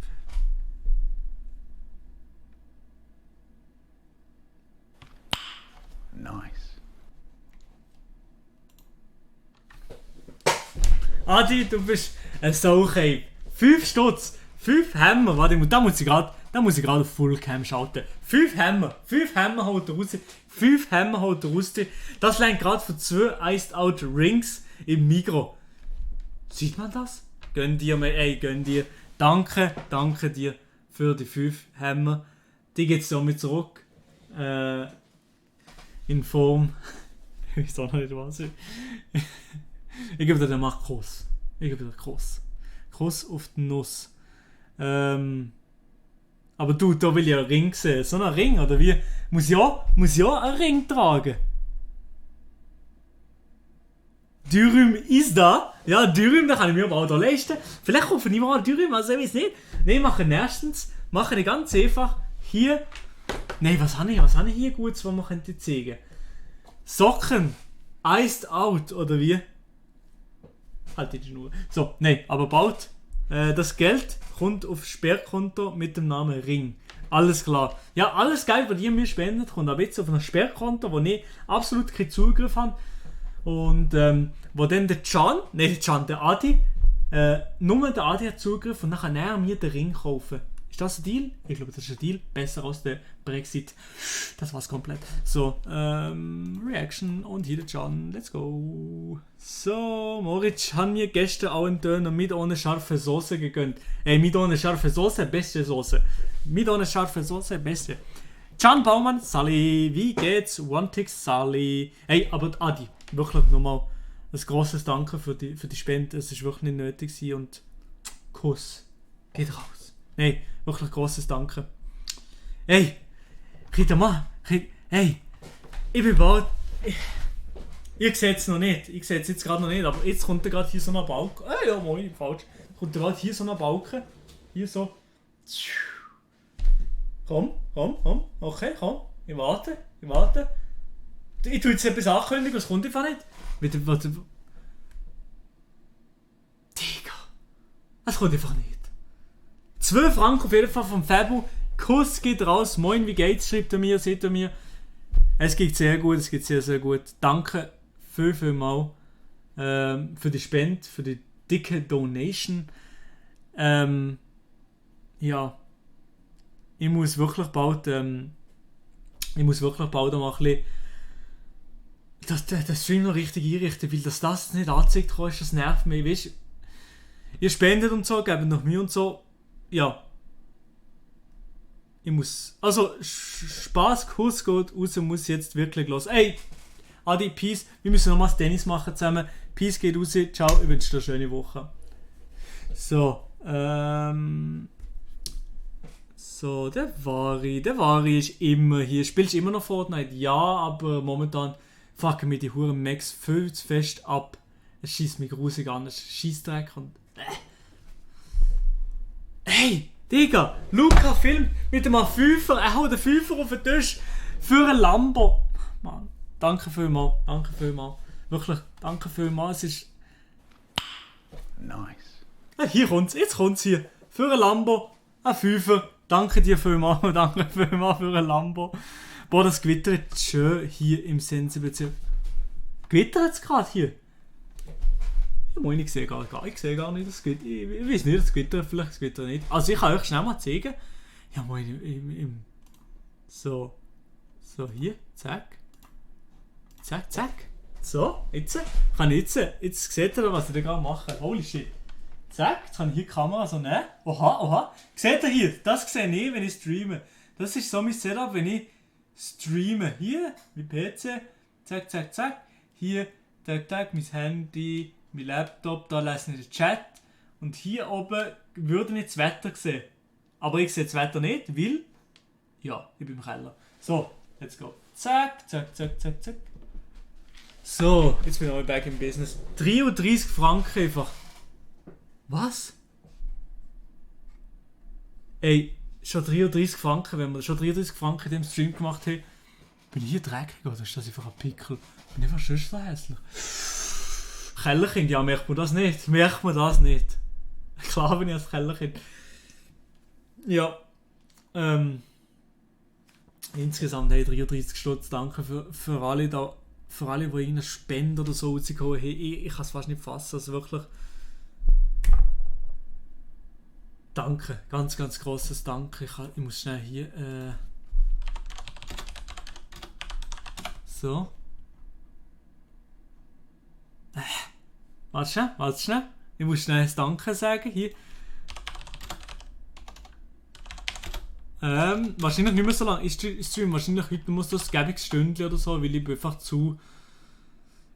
Nice. Adi, du bist ein Saucape. 5 Stutz, 5 Hämmer. Warte, da muss ich gerade auf Fullcam schalten. 5 Hämmer holt er raus. 5 Hämmer holt er raus. Das längt gerade für 2 Iced Out Rings im Migros. Sieht man das? Gönn dir, gönn dir. Danke dir für die 5 Hämmer. Die geht's damit zurück. In Form. Ich weiß auch noch nicht was. Ich gebe dir den Kuss. Kuss auf die Nuss. Aber du, da will ich einen Ring sehen. So einen Ring, oder wie? Muss ja einen Ring tragen. Dürüm ist da. Ja, Dürüm, den kann ich mir aber auch da leisten. Vielleicht kaufe ich mal Dürüm, also ich weiß nicht. Nein, mache ich ganz einfach. Hier. Nein, was habe ich hier Gutes, was man könnte zeigen? Socken. Iced Out, oder wie? Halt die Schnur. So, nein, aber bald. Das Geld kommt auf Sperrkonto mit dem Namen Ring. Alles klar. Ja, alles Geld, was ihr mir spendet, kommt aber jetzt auf ein Sperrkonto, wo ich absolut keinen Zugriff habe. Und wo dann der Adi, nur der Adi hat Zugriff und dann kann er mir den Ring kaufen. Ist das ein Deal? Ich glaube, das ist ein Deal. Besser als der Brexit. Das war's komplett. So, Reaction und hier der Can. Let's go. So, Moritz hat mir gestern auch einen Döner mit ohne scharfe Soße gegönnt. Mit ohne scharfe Soße, beste Soße. Mit ohne scharfe Soße, beste. Can Baumann, Sally, wie geht's? One-Tix, Sally. Hey, aber Adi, wirklich nochmal ein grosses Danke für die Spende. Es war wirklich nicht nötig gewesen und Kuss. Geht raus. Hey, wirklich grosses Danke. Hey, hey, ich bin bald. Ich sehe es noch nicht. Ich sehe es jetzt gerade noch nicht, aber jetzt kommt gerade hier so ein Balken. Ja, moin, falsch. Kommt gerade hier so ein Balken. Hier so. Komm. Okay, komm. Ich warte. Ich tue jetzt etwas ankündigen, was kommt einfach nicht. Digga. Das kommt einfach nicht. 2 Franken auf jeden Fall vom Fabu. Kuss geht raus. Moin, wie geht's? Schreibt er mir, seht er mir. Es geht sehr gut, es geht sehr, sehr gut. Danke viel mal für die Spende, für die dicke Donation. Ja. Ich muss wirklich bald mal ein bisschen den Stream noch richtig einrichten, weil das nicht angezeigt ist, das nervt mich. Weißt, ihr spendet und so, gebt noch mir und so. Ja. Ich muss. Also, Spaß, Kuss geht raus, muss jetzt wirklich los. Ey! Adi, Peace. Wir müssen nochmal das Tennis machen zusammen. Peace geht raus. Ciao, ich wünsche dir eine schöne Woche. So, So, der Vari ist immer hier. Spielst du immer noch Fortnite? Ja, aber momentan fucken mir die Huren Max viel zu fest ab. Es schießt mich grusig an, es schießt Dreck und. Hey, Digga! Luca filmt mit einem Fünfer. Er haut einen Fünfer auf den Tisch für ein Lambo. Mann, danke vielmals. Wirklich, danke vielmals. Es ist. Nice. Hier kommt's, jetzt kommt's hier. Für ein Lambo, ein Fünfer. Danke dir vielmals für ein Lambo. Boah, das gewittert schön hier im Sensebezirk. Gewittert es gerade hier? Ja, moin, ich sehe gar nicht, das Gewitter. Ich weiß nicht, das Gewitter, vielleicht das Gewitter nicht. Also ich kann euch schnell mal zeigen. Ja, moin, so, hier, zack. So, jetzt seht ihr, was ich da gerade mache. Holy shit. Zack, jetzt kann ich hier die Kamera so nehmen. Oha. Seht ihr hier? Das sehe ich, wenn ich streame. Das ist so mein Setup, wenn ich streame. Hier, mein PC. Zack. Hier, tack, mein Handy, mein Laptop. Da lese ich den Chat. Und hier oben würde ich das Wetter sehen. Aber ich sehe das Wetter nicht, weil... Ja, ich bin im Keller. So, let's go. Zack. So, jetzt bin ich back im Business. 33 Franken einfach. Was? Ey, schon 33 Franken, wenn wir schon 33 Franken in dem Stream gemacht haben. Bin ich hier dreckig oder ist das einfach ein Pickel? Bin ich einfach schon so hässlich. Kellerkind, ja, merkt man das nicht? Klar bin ich als Kellerkind. Ja. Insgesamt hey, 33 Stutz, danke für alle, die irgendeine Spende oder so rausgehauen haben. Ich kann es fast nicht fassen, also wirklich. Danke, ganz grosses Danke. Ich muss schnell hier. So. Warte schnell. Ich muss schnell ein Danke sagen. Hier. Wahrscheinlich nicht mehr so lange. Ich streame wahrscheinlich heute nur so ein gäbiges Stündchen oder so, weil ich bin einfach zu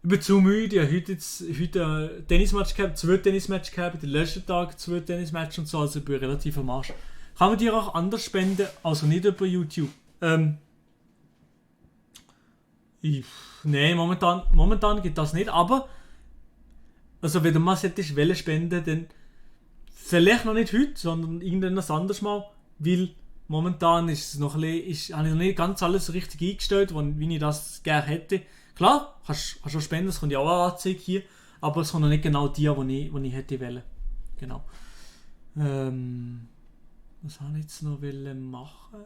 müde. Ich habe heute ein Tennismatch gehabt, 2 Tennismatches gehabt, den letzten Tag 2 Tennismatches und so, also ich bin relativ am Arsch. Kann man dir auch anders spenden, also nicht über YouTube? Nein, momentan geht das nicht, aber also wenn du mal wollen spenden, dann vielleicht noch nicht heute, sondern irgendwann anders mal, weil momentan ist es noch ein bisschen, habe ich noch nicht ganz alles richtig eingestellt, wie ich das gerne hätte. Klar, kannst du spenden, das kommt ja auch eine Anzeige hier, aber es kommt noch nicht genau die, die ich hätte wollen. Genau. Was habe ich jetzt noch machen?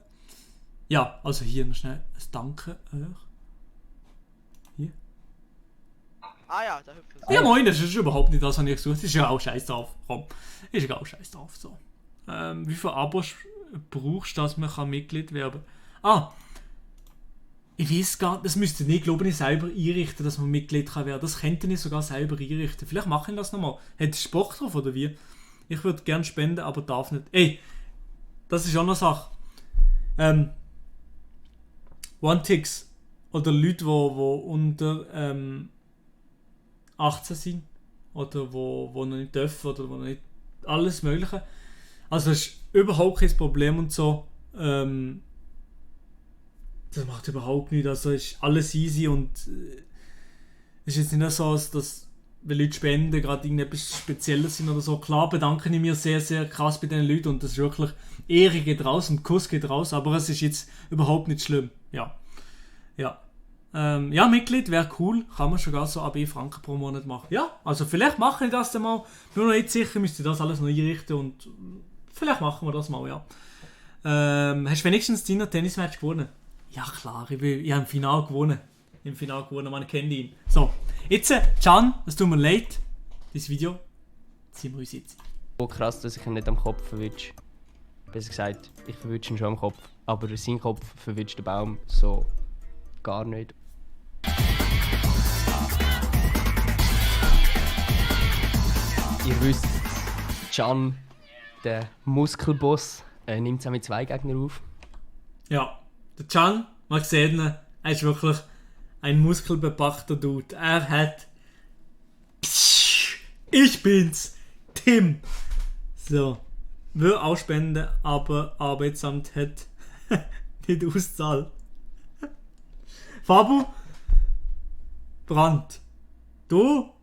Ja, also hier noch schnell ein Danke euch. Hier. Ah ja, da hüpft es. Ja moin, das ist überhaupt nicht das, was ich gesucht habe. Ist ja auch scheiß drauf. Komm, ist ja auch scheiß drauf. So. Wie viele Abos brauchst, dass man Mitglied werden kann. Ich weiß gar nicht, das müsste ich, glaube ich, selber einrichten, dass man Mitglied kann werden. Das könnte ich sogar selber einrichten. Vielleicht mache ich das nochmal. Hättest du Bock drauf, oder wie? Ich würde gerne spenden, aber darf nicht. Ey, das ist auch eine Sache. One-Ticks oder Leute, die unter 18 sind oder wo noch nicht dürfen oder wo noch nicht alles Mögliche. Also das ist überhaupt kein Problem und so. Das macht überhaupt nichts. Also ist alles easy und es ist jetzt nicht so, dass wenn Leute spenden, gerade irgendetwas Spezielles sind oder so. Klar bedanke ich mir sehr, sehr krass bei den Leuten und das ist wirklich, Ehre geht raus und Kuss geht raus, aber es ist jetzt überhaupt nicht schlimm. Ja. Ja, Mitglied wäre cool, kann man sogar so AB Franken pro Monat machen. Ja, also vielleicht mache ich das dann mal, bin noch nicht sicher, müsste ich das alles noch einrichten und vielleicht machen wir das mal, ja. Hast du wenigstens dein Tennismatch gewonnen? Ja klar, ich habe im Finale gewonnen. Man kennt ihn. So, jetzt, Can, es tut mir leid, das Video ziehen wir uns jetzt. So krass, dass ich ihn nicht am Kopf verwünsche. Besser gesagt, ich verwünsche ihn schon am Kopf, aber sein Kopf verwünscht den Baum so gar nicht. Ihr wisst, Can, der Muskelboss, nimmt es auch mit 2 Gegnern auf. Ja, der Can, man sieht ihn, er ist wirklich ein muskelbepackter Dude. Er hat... Ich bin's, Tim. So, will auch spenden, aber Arbeitsamt hat nicht auszahlt. Fabu, Brandt, du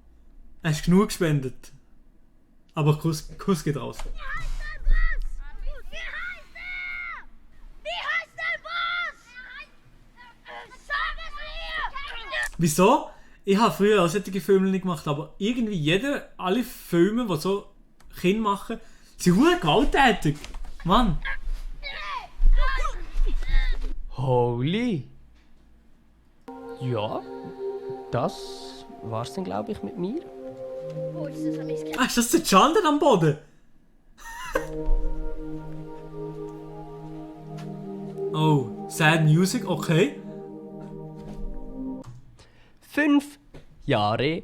hast genug gespendet. Aber Kuss geht raus. Wie heißt der Boss? Sag es mir! Wieso? Ich habe früher auch solche Filme nicht gemacht, aber irgendwie alle Filme, die so Kinder machen, sind verdammt gewalttätig. Mann. Holy. Ja, das war's dann, glaube ich, mit mir. Wo ist das an mich? Ah, ist das der Can denn am Boden? Oh, Sad Music, okay. 5 Jahre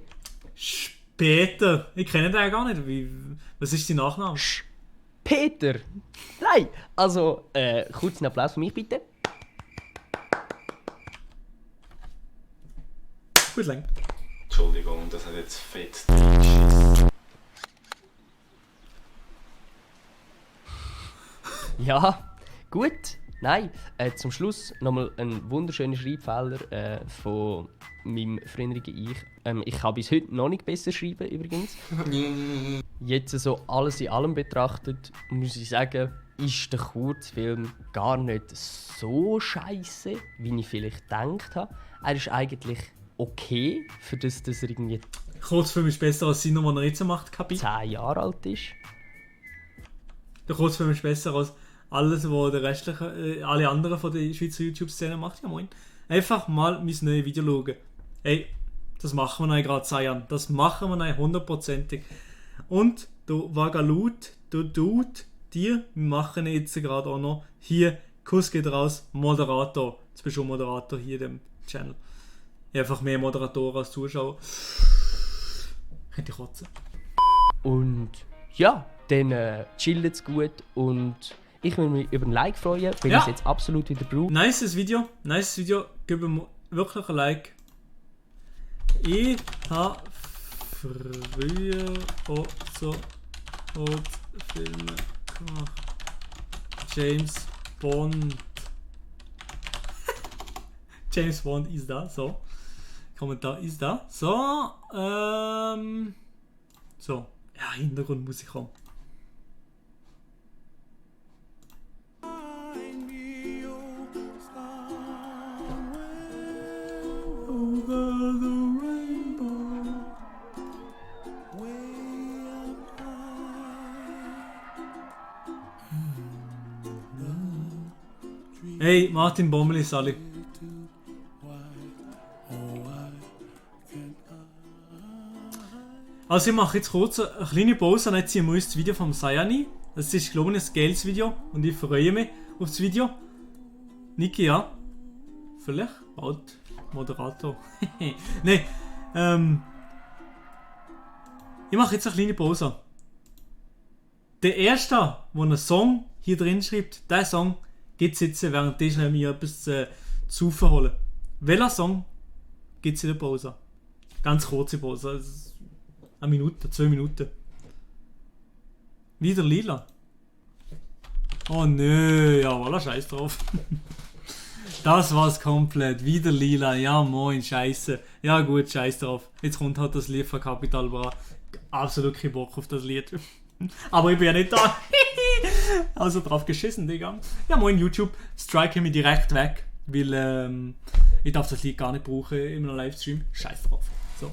später. Ich kenne den gar nicht. Was ist dein Nachname? Peter. Nein, also, kurz einen Applaus für mich, bitte. Gut lang. Entschuldigung, das hat jetzt fett. Ja, gut. Nein, zum Schluss nochmal ein wunderschöner Schreibfehler von meinem früheren Ich. Ich kann bis heute noch nicht besser schreiben, übrigens. Jetzt so alles in allem betrachtet, muss ich sagen, ist der Kurzfilm gar nicht so scheiße, wie ich vielleicht gedacht habe. Er ist eigentlich okay, für das, dass er irgendwie... Kurzfilm ist besser als seiner, den er jetzt macht, Kapi. 10 Jahre alt ist. Der Kurzfilm ist besser als alles, was der restliche, alle anderen von der Schweizer YouTube-Szene macht. Ja moin. Einfach mal mein neues Video schauen. Ey, das machen wir noch gerade 2 Jahren. Das machen wir noch 100%ig. Und du Vagalut, du Dude, wir machen jetzt gerade auch noch hier, Kuss geht raus, Moderator. Jetzt bist du Moderator hier in dem Channel. Einfach mehr Moderatoren als Zuschauer. Könnte ich kotzen. Und ja, dann chillet's gut und ich würde mich über ein Like freuen, weil ich es jetzt absolut wieder brauche. Nice Video. Gib mir wirklich ein Like. Ich habe früher auch so Filme gemacht. James Bond. James Bond ist da, so. Kommentar ist da. So, so. Ja, Hintergrundmusik kommt. Hey, Martin Bommeli, Sally. Also ich mache jetzt kurz eine kleine Pause und jetzt ziehen wir uns das Video vom Sayani Das ist, glaube ich, ein geiles Video und ich freue mich auf das Video. Niki, ja? Vielleicht bald Moderator. Nein, ich mache jetzt eine kleine Pause. Der Erste, der einen Song hier drin schreibt, diesen Song gibt es jetzt, während ich mir etwas zu saufen holen. Welcher Song gibt es in der Pause? Ganz kurze Pause, also 1 Minute, 2 Minuten. Wieder lila. Oh nö, ja, voilà, scheiß drauf. Das war's komplett. Wieder lila. Ja, moin, scheiße. Ja, gut, scheiß drauf. Jetzt kommt halt das Lied von Capital Bra. Absolut kein Bock auf das Lied. Aber ich bin ja nicht da. Also drauf geschissen, Digga. Ja, moin, YouTube. Strike mich direkt weg. Weil ich darf das Lied gar nicht brauchen in einem Livestream. Scheiß drauf. So.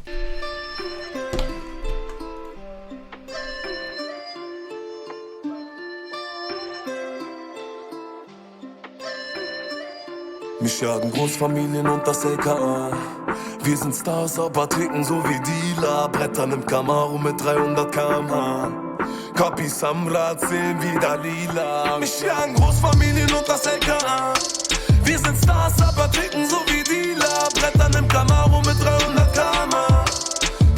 Mich jagen Großfamilien und das LKA. Wir sind Stars, aber ticken so wie Dealer. Brettern im Camaro mit 300 km/h. Kapis am Rad sehen wie Dalila. Mich jagen Großfamilien und das LKA. Wir sind Stars, aber ticken so wie Dealer. Brettern im Camaro mit 300 km/h.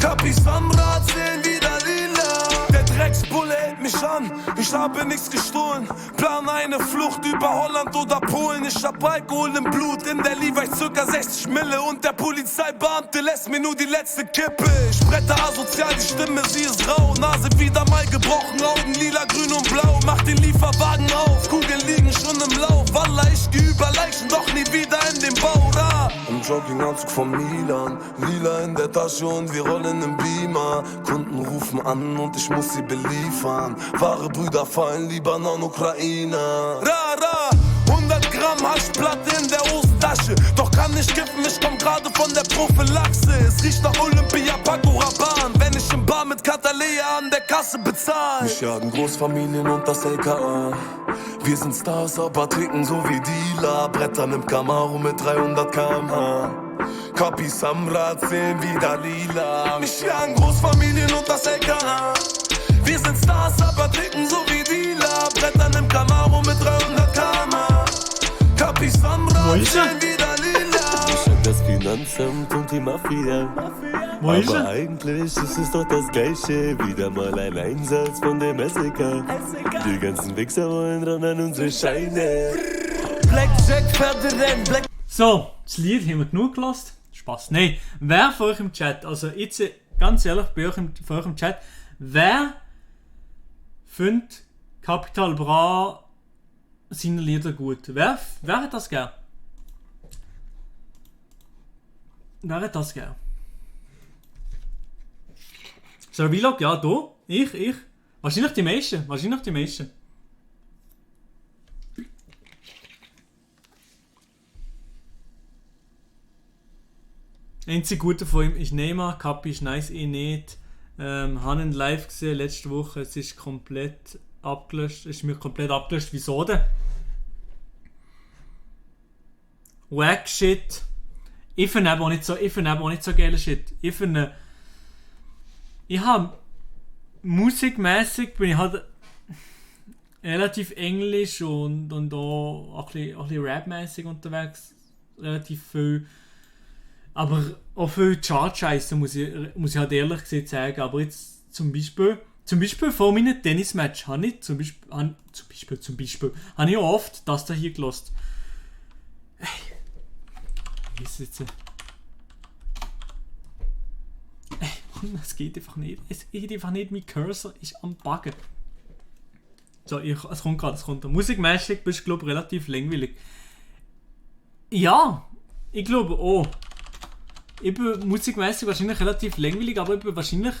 Kapis am Rad sehen wie Dalila. Der Drecksbulle hält mich an, ich habe nichts gestohlen. Plan eine Flucht über Holland oder Polen. Ich hab Alkohol im Blut, in der Levi's circa 60 Mille. Und der Polizeibeamte lässt mir nur die letzte Kippe. Ich bretter asozial, die Stimme, sie ist rau. Nase wieder mal gebrochen, Augen lila, grün und blau. Mach den Lieferwagen auf, Kugeln liegen schon im Lauf. Wallah, ich geh über Leichen, doch nie wieder in den Bau. Im Jogginganzug von Milan, lila in der Tasche und wir rollen im Beamer. Kunden rufen an und ich muss sie beliefern. Wahre Brüder fallen, Libanon, Ukraine. Ra, 100 Gramm Haschplatte in der Hosentasche. Doch kann nicht kiffen, ich komm gerade von der Prophylaxe. Es riecht nach Olympia, Paco Rabanne. Wenn ich im Bar mit Katalea an der Kasse bezahl. Mich jagen Großfamilien und das LKA. Wir sind Stars, aber ticken so wie Dealer. Brettern im Camaro mit 300 km/h. Kapis am Rad sehen wie Dalila. Mich jagen Großfamilien und das LKA. Wir sind Stars, aber ticken so wie Dealer. Brettern im Camaro mit 300 km/h. Kapis am Rad sehen wie Dalila. Ich hab das Finanzamt und die Mafia. Aber eigentlich ist es doch das Gleiche. Wieder mal ein Einsatz von dem SEK. Die ganzen Wichser wollen ran an unsere Scheine. Blackjack, Pferderennen, Black. So, das Lied haben wir genug gelassen. Spaß. Nein, wer von euch im Chat, also jetzt ganz ehrlich, bei euch von euch im Chat, wer findet Capital Bra seine Lieder gut? Wer hat das gern? Wer hat das gern? So, Vlog, ja, du? Ich? Wahrscheinlich die meisten. Einzig Gute von ihm ist Neymar, Kapi ist nice, ich nicht. Habe ihn live gesehen letzte Woche, es ist komplett abgelöscht. Wieso denn? Wack Shit. Ich finde aber auch nicht so geile Shit. Ich habe musikmäßig bin ich halt relativ englisch und auch ein bisschen rapmäßig unterwegs. Relativ viel. Aber auch viel Chart-Scheiße muss ich halt ehrlich gesagt sagen. Aber jetzt zum Beispiel vor meinem Tennismatch habe ich zum Beispiel habe ich auch oft das da hier gelost. Wie ist es jetzt? Es geht einfach nicht. Mein Cursor ist am Buggen. So, es kommt. Musikmäßig bist du, glaube ich, relativ langweilig. Ja, ich glaube auch. Ich bin musikmäßig wahrscheinlich relativ langweilig, aber ich bin wahrscheinlich...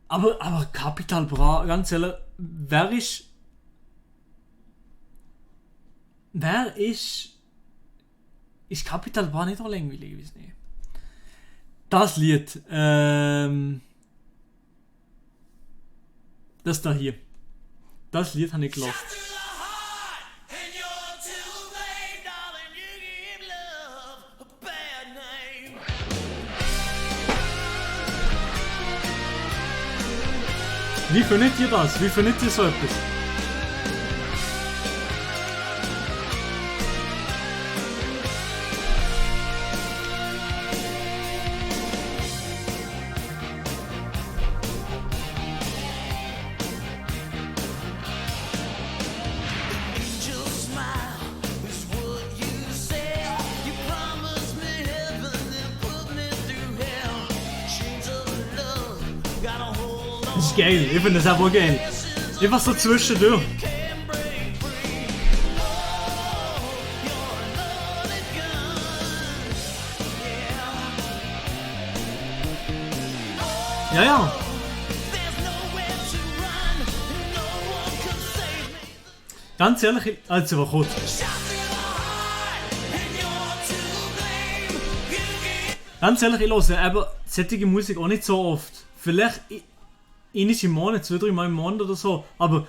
Aber Capital Bra, ganz ehrlich, wer ist Capital Bra nicht auch langweilig? Ich weiß nicht. Das Lied, das da hier. Das Lied habe ich gelassen. Wie findet ihr das? Wie findet ihr so etwas? Das ist geil, ich finde das auch geil. Einfach so zwischendurch. Ja, ja. Ganz ehrlich, also war kurz. Ganz ehrlich, ich höre eben solche Musik auch nicht so oft. Vielleicht einmal im Monat, 2-3 Mal im Monat oder so. Aber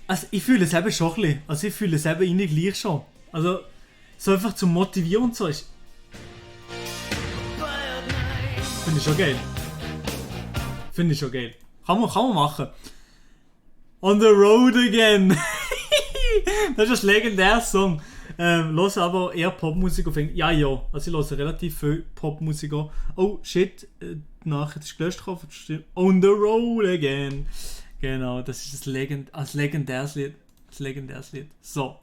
also ich fühle es eben schon ein bisschen. Also ich fühle es eben innen gleich schon. Also so einfach zum Motivieren und so ist. Finde ich schon geil. Finde ich schon geil. Kann man machen. On the road again. Das ist ein legendärer Song. Höre aber eher Popmusik auf Englisch. Ja, ja. Also ich höre relativ viel Popmusik an. Oh shit, die Nachricht ist gelöscht. On the road again. Genau, das ist ein legendäres Lied. Das legendäres Lied. So.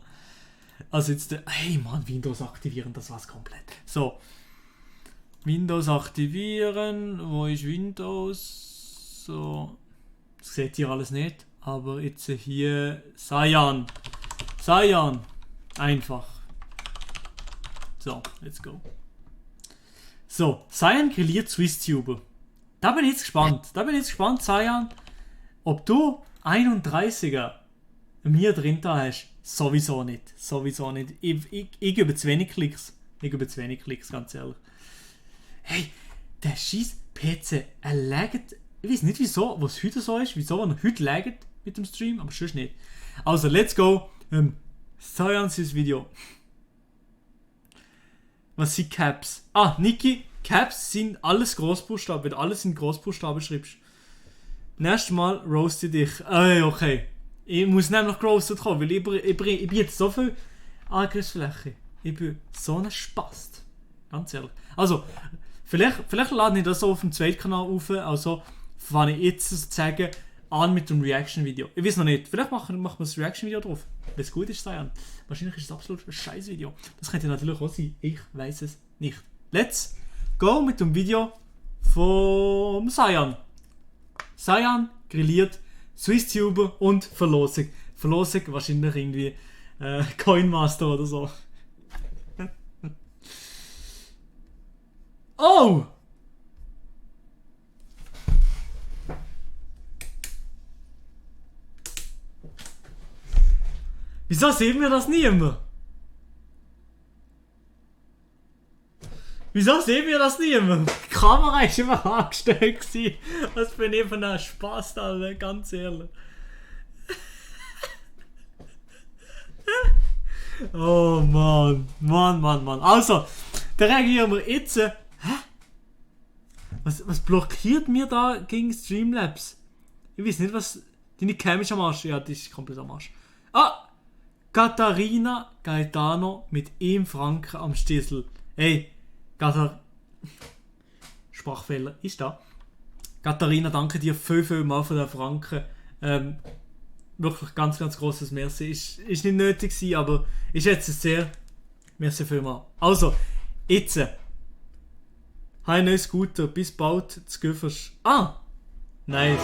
Also jetzt hey Mann, Windows aktivieren, das war's komplett. So. Windows aktivieren. Wo ist Windows? So. Das seht ihr alles nicht. Aber jetzt hier Cyan. Cyan. Einfach. So, let's go. So, Cyan grilliert SwissTuber. Da bin ich jetzt gespannt. Cyan, ob du 31er mir drin da hast. Sowieso nicht. Ich gebe zu wenig Klicks. Ganz ehrlich. Hey, der scheiß PC, er laggt. Ich weiß nicht wieso, was heute so ist, wieso er heute laggt mit dem Stream, aber sonst nicht. Also, let's go. Cyans Video. Was sind Caps? Ah, Niki, Caps sind alles Großbuchstaben, wenn du alles in Großbuchstaben schreibst. Nächstes Mal roaste dich. Okay. Ich muss nämlich roasted kommen, weil ich biete so viel Angriffsfläche. Ich bin so ein Spast. Ganz ehrlich. Also, vielleicht lade ich das so auf dem zweiten Kanal auf, also fange ich jetzt sozusagen an mit dem Reaction-Video. Ich weiß noch nicht, vielleicht machen wir das Reaction-Video drauf. Wenn es gut ist, Cyan. Wahrscheinlich ist es absolut ein scheiß Video. Das könnte natürlich auch sein. Ich weiß es nicht. Let's go mit dem Video vom Cyan. Cyan grilliert SwissTuber und Verlosung. Verlosung wahrscheinlich irgendwie Coinmaster oder so. Oh! Wieso sehen wir das nie immer? Die Kamera war immer angestellt. Was bin ich von einem Spaß, Alter, ganz ehrlich. Oh Mann. Also, da reagieren wir jetzt. Hä? Was blockiert mir da gegen Streamlabs? Ich weiß nicht, was. Deine Cam ist am Arsch. Ja, die ist komplett am Arsch. Ah! Katharina Gaetano mit 1 Franken am Stissel. Hey, Sprachfehler ist da. Katharina, danke dir viel mal für den Franken. Wirklich ganz grosses Merci. Ist nicht nötig gewesen, aber ich schätze es sehr. Merci vielmal. Also, jetzt. Hi, neues Scooter. Bis bald. Zu Göffers. Ah! Nice.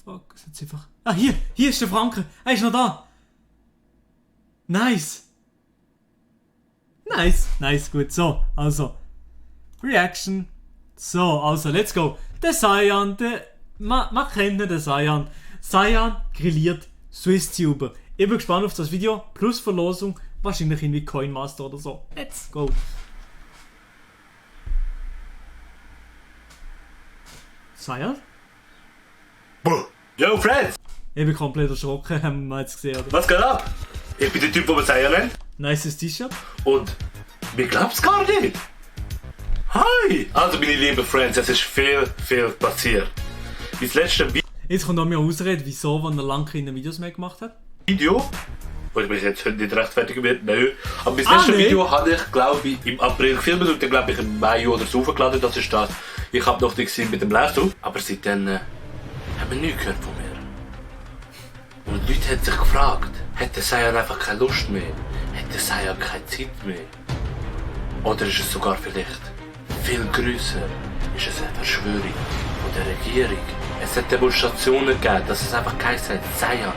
Fuck. Jetzt einfach. Ah, hier ist der Franken. Er ist noch da. Nice, gut. So, also. Reaction. So, also, let's go. Der Cyan, man kennt den Cyan. Cyan grilliert SwissTuber. Ich bin gespannt auf das Video. Plus Verlosung. Wahrscheinlich irgendwie Coinmaster oder so. Let's go. Cyan? Yo, Fred! Ich bin komplett erschrocken, haben wir jetzt gesehen. Oder? Was geht ab? Ich bin der Typ, den man Seier nennt. Nices T-Shirt. Und mir glaubt's gar nicht. Hi! Also meine lieben Friends, es ist viel passiert. Das letzte Jetzt kommt noch mehr Ausrede, wieso, wenn er lange keine Videos mehr gemacht hat. Video, wo ich mich jetzt heute nicht rechtfertigen werde, nein. Aber das letzte Video habe ich, glaube ich, im April gefilmt und dann, glaube ich, im Mai oder so hochgeladen. Das ist das. Ich habe noch nicht gesehen mit dem Laptop. Aber seitdem haben wir nichts gehört von mir. Und die Leute haben sich gefragt, hätte Seier einfach keine Lust mehr? Hätte Seier keine Zeit mehr? Oder ist es sogar vielleicht viel grösser? Ist es eine Verschwörung von der Regierung? Es hat Demonstrationen gegeben, dass es einfach geheißen hat, Seier,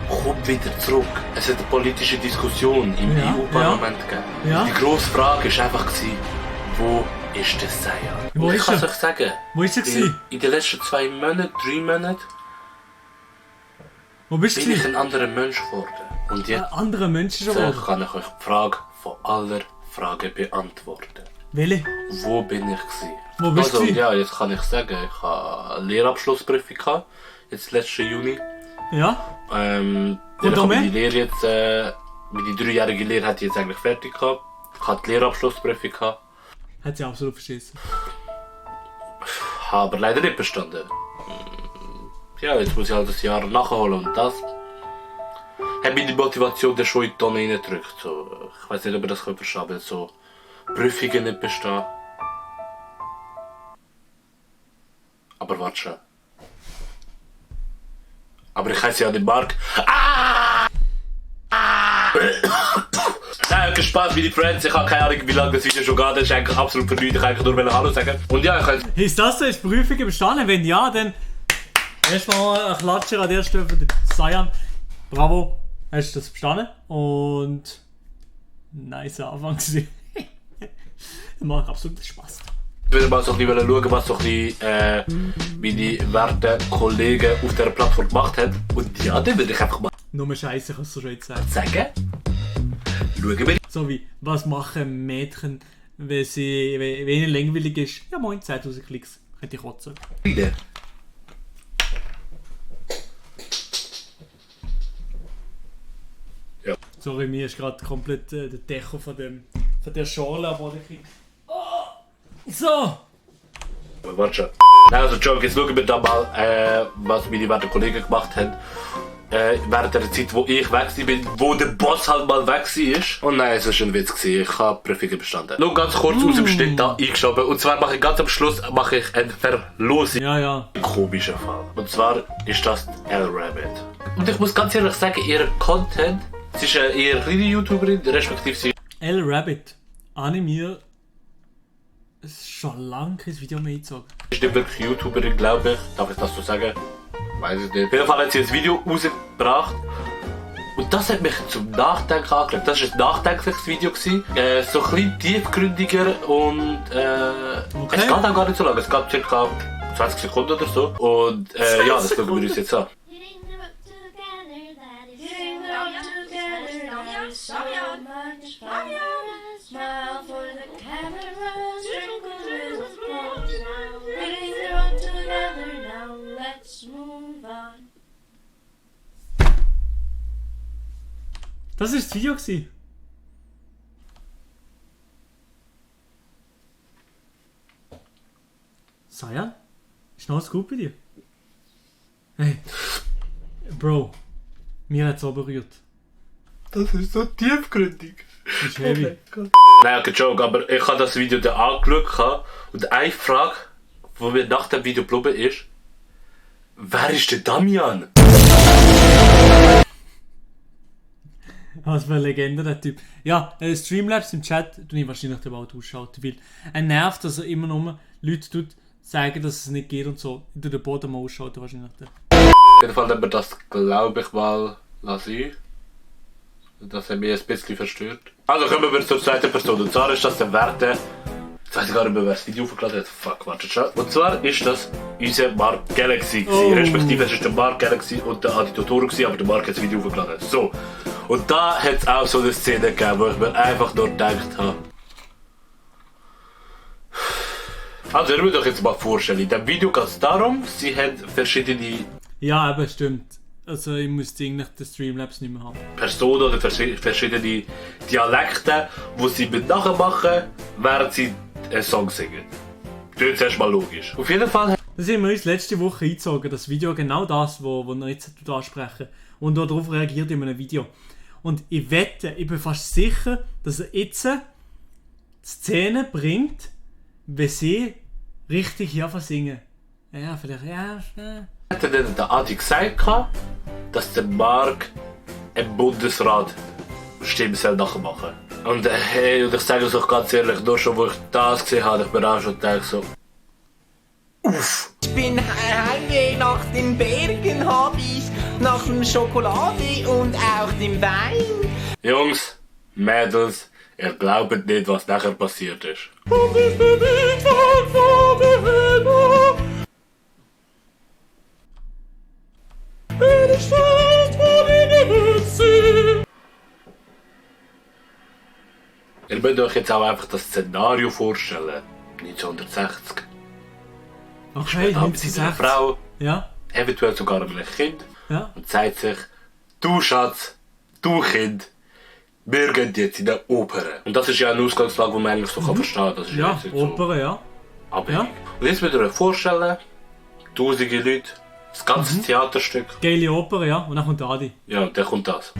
kommt wieder zurück. Es hat eine politische Diskussion im EU-Parlament gegeben. Ja. Die grosse Frage war einfach, wo ist der Seier? Wo ich ist kann er? euch sagen, Wo ist er in den letzten 2 Monaten, 3 Monaten, Wo bist bin ich ein anderer Mensch geworden. Und jetzt andere Menschen geworden? kann ich euch die Frage von aller Fragen beantworten. Welche? Wo bin ich gewesen? Wo bist also, du? ja, jetzt kann ich sagen, ich habe eine Lehrabschlussprüfung gehabt, jetzt letzten Juni. Ja? Ich habe meine Lehre jetzt, meine 3-jährige Lehre hatte ich jetzt eigentlich fertig gehabt. Ich hatte die Lehrabschlussprüfung gehabt. Hat sie absolut verschissen. Habe aber leider nicht bestanden. Ja, jetzt muss ich halt das Jahr nachholen und das hat mir die Motivation der schon in die Tonne reingedrückt. So, ich weiß nicht, ob ihr das verstehen könnt, weil so Prüfungen nicht bestehen. Aber warte schon. Aber ich heiße ja nicht Mark. Nein, kein Spaß, meine Friends. Ich habe keine Ahnung, wie lange das Video schon geht. Das ist eigentlich absolut vernünftig. Ich wollte nur Hallo sagen. Und ja, ich heiße... Ist das so? Ist die Prüfung bestanden? Wenn ja, dann erstmal ein Klatscher an der Stelle für den Seier. Bravo, hast du das bestanden. Und nice Anfang gewesen. Macht absolut Spaß. Ich will mal so ein bisschen schauen, was so ein bisschen, meine werten Kollegen auf dieser Plattform gemacht haben. Und ja, dann würde ich einfach mal... Nur Scheiße kannst du schon jetzt sagen. Sagen? Schauen wir. So wie, was machen Mädchen, wenn ihnen langweilig ist? Ja moin, 10.000 Klicks. Könnte ich kotzen. Wieder. Ja. Sorry, mir ist gerade komplett der Decho von der Schale am Boden gekriegt. So! Warte schon. Nein, also Joke, jetzt schauen wir da mal, was meine werten Kollegen gemacht haben. Während der Zeit, wo ich weg war, wo der Boss halt mal weg war. Und nein, es war ein Witz gewesen. Ich habe Prüfungen bestanden. Nur ganz kurz aus dem Schnitt da eingeschoben. Und zwar mache ich ganz am Schluss eine Verlosung. Ja. Ein komischer Fall. Und zwar ist das L-Rabbit. Und ich muss ganz ehrlich sagen, ihr Content, sie ist eine eher kleine YouTuberin, respektive sie... L-Rabbit. Animier. Es ist schon lange kein Video mehr gezogen. Ist nicht wirklich YouTuberin, glaube ich. Darf ich das so sagen? Weiß ich nicht. Auf jeden Fall hat sie ein Video rausgebracht. Und das hat mich zum Nachdenken angelegt. Das war ein nachdenkliches Video. So ein bisschen tiefgründiger und es geht auch gar nicht so lange. Es geht ca. 20 Sekunden oder so. Und ja, das schauen wir uns jetzt an. Das war das Video gewesen. Seier? Ist noch alles gut bei dir? Hey. Bro. Mir hat es auch berührt. Das ist so tiefgründig. Das ist heavy. Nein, kein Joke, aber ich habe das Video dann angeschaut und eine Frage, die mir nach dem Video geblieben ist, wer ist der Damian? Was für eine Legende, der Typ. Ja, Streamlabs im Chat tue ich wahrscheinlich den Wald ausschalten, weil er nervt, dass er immer nur Leute tut, sagen, dass es nicht geht und so. Ich tue den Boden mal ausschalten wahrscheinlich. Auf jeden Fall haben wir das, glaube ich, mal lassen. Das hat mich ein bisschen verstört. Also kommen wir zur zweiten Person. Und zwar ist das der Werte. Jetzt weiß ich gar nicht mehr, wer das Video hochgeladen hat. Fuck, warte schon. Und zwar ist das unser Mark Galaxy. Respektive es ist der Mark Galaxy und der Adi Totoro, aber der Mark hat das Video hochgeladen. So. Und da hat es auch so eine Szene gegeben, wo ich mir einfach nur gedacht habe. Also ihr müsst euch jetzt mal vorstellen, in diesem Video geht es darum, sie hat verschiedene... Ja, aber stimmt. Also ich müsste eigentlich den Streamlabs nicht mehr haben. Personen oder verschiedene Dialekte, die sie nachmachen, während sie einen Song singen. Das ist erstmal logisch. Auf jeden Fall. Das haben wir uns letzte Woche eingezogen, das Video, genau das, wo wir jetzt ansprechen. Und darauf reagiert in einem Video. Und ich wette, ich bin fast sicher, dass er jetzt Szenen bringt, wenn sie richtig hier singen. Ja, vielleicht, ja. Hätte der Adi gesagt, dass der Mark im Bundesrat Stimmen nachmachen soll. Und ich sage es auch ganz ehrlich, nur schon, wo ich das gesehen habe, ich bin auch schon gedacht so. Uff! Ich bin Heimweh nach den Bergen, hab ich nach dem Schokolade und auch dem Wein. Jungs, Mädels, ihr glaubt nicht, was nachher passiert ist. Ihr müsst euch jetzt auch einfach das Szenario vorstellen. 1960. Okay, mit seiner Frau, ja. Eventuell sogar mit einem Kind. Ja. Und sagt sich, du Schatz, du Kind, wir gehen jetzt in der Oper. Und das ist ja eine Ausgangslage, die man eigentlich so verstehen kann. Das ist Ja, jetzt Oper, so ja. abhängig. Ja. Und jetzt müsst ihr euch vorstellen, tausende Leute, das ganze Theaterstück. Geile Oper, ja. Und dann kommt der Adi. Ja, und dann kommt das.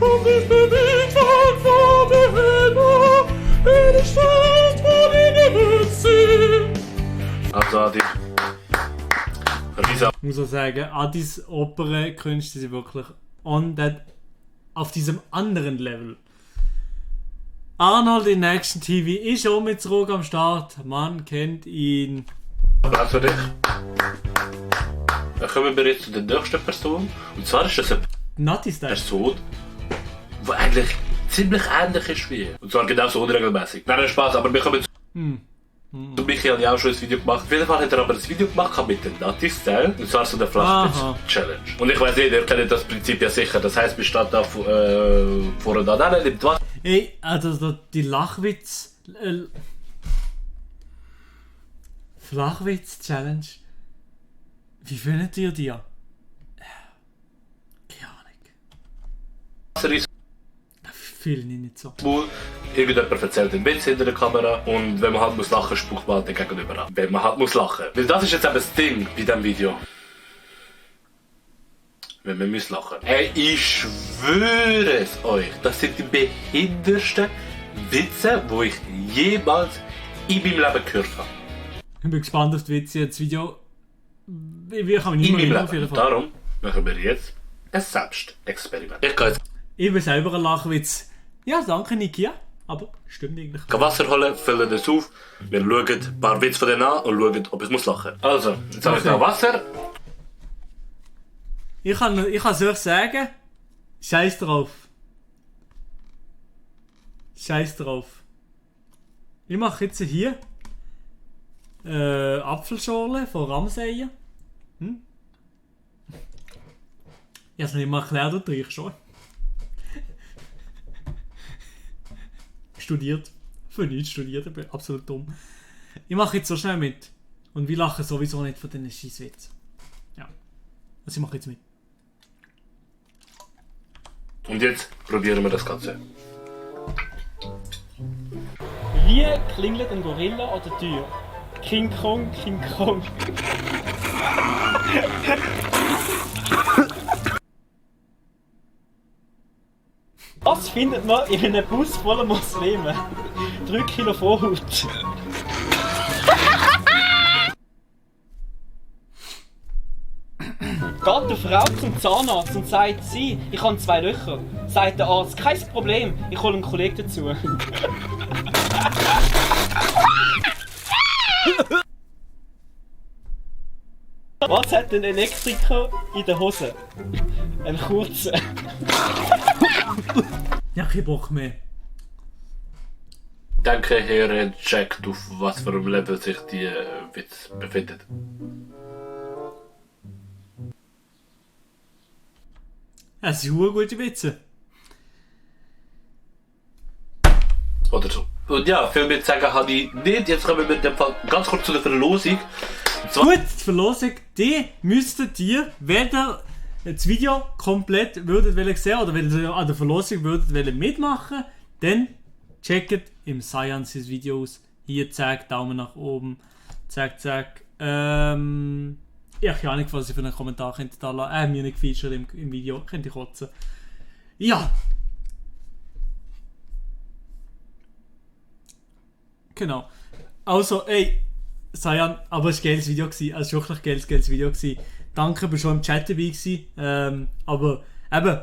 Also Adi. Risa. Ich muss auch sagen, Adis Opernkünste sind wirklich auf diesem anderen Level. Arnold in Action TV ist auch mit zurück am Start. Man kennt ihn. Applaus für dich. Dann kommen wir jetzt zu der nächsten Person. Und zwar ist das eine Person, die eigentlich ziemlich ähnlich ist wie. Und zwar genauso unregelmäßig. Nein, Spaß, aber wir kommen zu. Und Michi hat ja auch schon ein Video gemacht. Auf jeden Fall hat er aber ein Video gemacht mit dem Nati-Style. Und zwar so eine Flachwitz-Challenge. Und ich weiss nicht, ihr kennt das Prinzip ja sicher. Das heisst, wir stehen da voreinander, nimmt was. Ey, also die Flachwitz-Challenge. Wie findet ihr die? Keine Ahnung. Fühle ich nicht so. Irgendjemand erzählt den Witz hinter der Kamera und wenn man halt muss lachen, spuckt man halt den Gegenüber an. Wenn man halt muss lachen. Weil das ist jetzt eben das Ding bei diesem Video. Wenn man muss lachen. Hey, ich schwöre es euch, das sind die behindertsten Witze, die ich jemals in meinem Leben gehört habe. Ich bin gespannt auf die Witze. Das Video... Wir kann mich nicht mehr auf jeden Fall. Darum machen wir jetzt ein Selbstexperiment. Ich gehe jetzt... Ich bin selber ein Lachwitz. Ja, danke Niki, aber stimmt eigentlich. Ich kann Wasser holen, füllen das auf, wir schauen ein paar Witze von denen an und schauen, ob ich lachen muss. Also, jetzt habe ich noch Wasser. Ich kann es euch sagen, scheiß drauf. Scheiß drauf. Ich mache jetzt hier Apfelschorle von Ramseyen. Ich habe es nicht mal erklärt, du trinkst schon. Studiert. Für nichts studiert, ich bin absolut dumm. Ich mache jetzt so schnell mit. Und wir lachen sowieso nicht von diesen Scheisswitzen. Ja. Also ich mache jetzt mit. Und jetzt probieren wir das Ganze. Wie klingelt ein Gorilla an der Tür? King Kong, King Kong. Was findet man in einem Bus voller Muslimen? 3 Kilo Vorhaut. Geht eine Frau zum Zahnarzt und sagt sie, ich habe 2 Löcher. Sagt der Arzt, kein Problem, ich hole einen Kollegen dazu. Was hat ein Elektriker in der Hose? Einen kurzen. Ja, kein Bock mehr. Danke, Herr checkt auf was für einem Level sich die Witz befindet. Es sind sehr gute Witze. Oder so. Und ja, viel mehr zu sagen habe ich nicht. Jetzt kommen wir mit dem Fall ganz kurz zu der Verlosung. Gut, die Verlosung, die müsstet ihr, wenn ihr das Video komplett würdet sehen oder wenn ihr an der Verlosung würdet mitmachen, dann checkt im Cyan sein Video aus. Hier, zack, Daumen nach oben. Zack, zack. Ich habe nicht, was ich für einen Kommentar könnte da lassen. Mir nicht gefeatured im Video. Könnt ihr kotzen. Ja. Genau. Also, ey, Cyan, aber es war ein geiles Video gewesen. Es war wirklich ein geiles Video gewesen. Danke, bist schon im Chat dabei gewesen. Aber eben,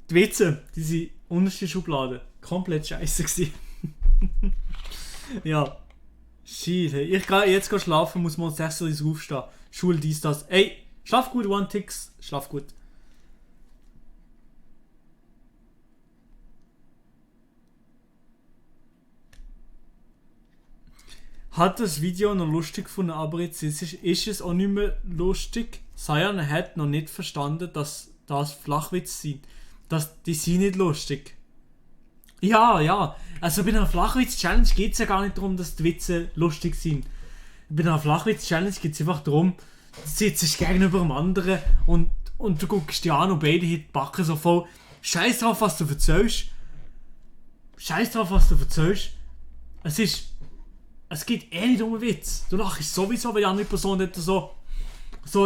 die Witze, diese unterste Schublade, komplett scheiße gewesen. Ja. Shit, hey. Ich gehe jetzt schlafen, muss man 6 Uhr aufstehen. Schule, dies, das. Ey, schlaf gut, One Ticks. Schlaf gut. Hat das Video noch lustig gefunden, aber jetzt ist es auch nicht mehr lustig. Cyan hat noch nicht verstanden, dass das Flachwitze sind. Die sind nicht lustig. Ja. Also bei einer Flachwitz-Challenge geht es ja gar nicht darum, dass die Witze lustig sind. Bei einer Flachwitz-Challenge geht es einfach darum, du sitzt gegenüber dem anderen und du guckst dir an und beide die Backen so voll. Scheiß drauf, was du erzählst. Es geht eh nicht um einen Witz. Du lachst sowieso, weil die andere Person nicht so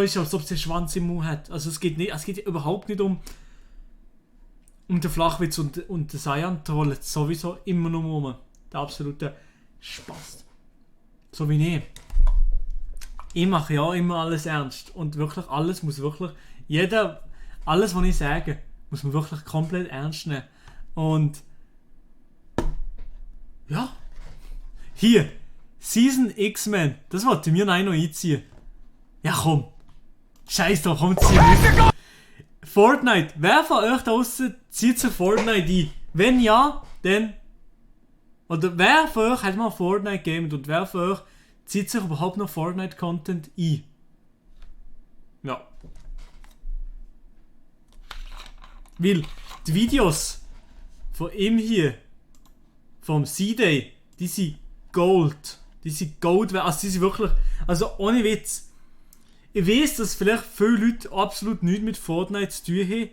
ist, als ob sie einen Schwanz im Mund hat. Also es geht überhaupt nicht um den Flachwitz und den Cyan trollt sowieso immer nur um. Der absolute Spaß. So wie ich. Ich mache ja immer alles ernst. Und wirklich alles muss wirklich... Alles, was ich sage, muss man wirklich komplett ernst nehmen. Und... Ja. Hier. Season X-Men. Das wollte mir noch einziehen. Ja komm. Scheiß drauf, komm, zieh mich. Fortnite. Wer von euch da draußen zieht sich Fortnite ein? Wenn ja, dann... Oder wer von euch hat mal Fortnite gamed und wer von euch zieht sich überhaupt noch Fortnite-Content ein? Ja. Weil die Videos von ihm hier, vom C-Day, die sind Gold. Die sind Gold, also die sind wirklich... Also ohne Witz. Ich weiß, dass vielleicht viele Leute absolut nichts mit Fortnite zu tun haben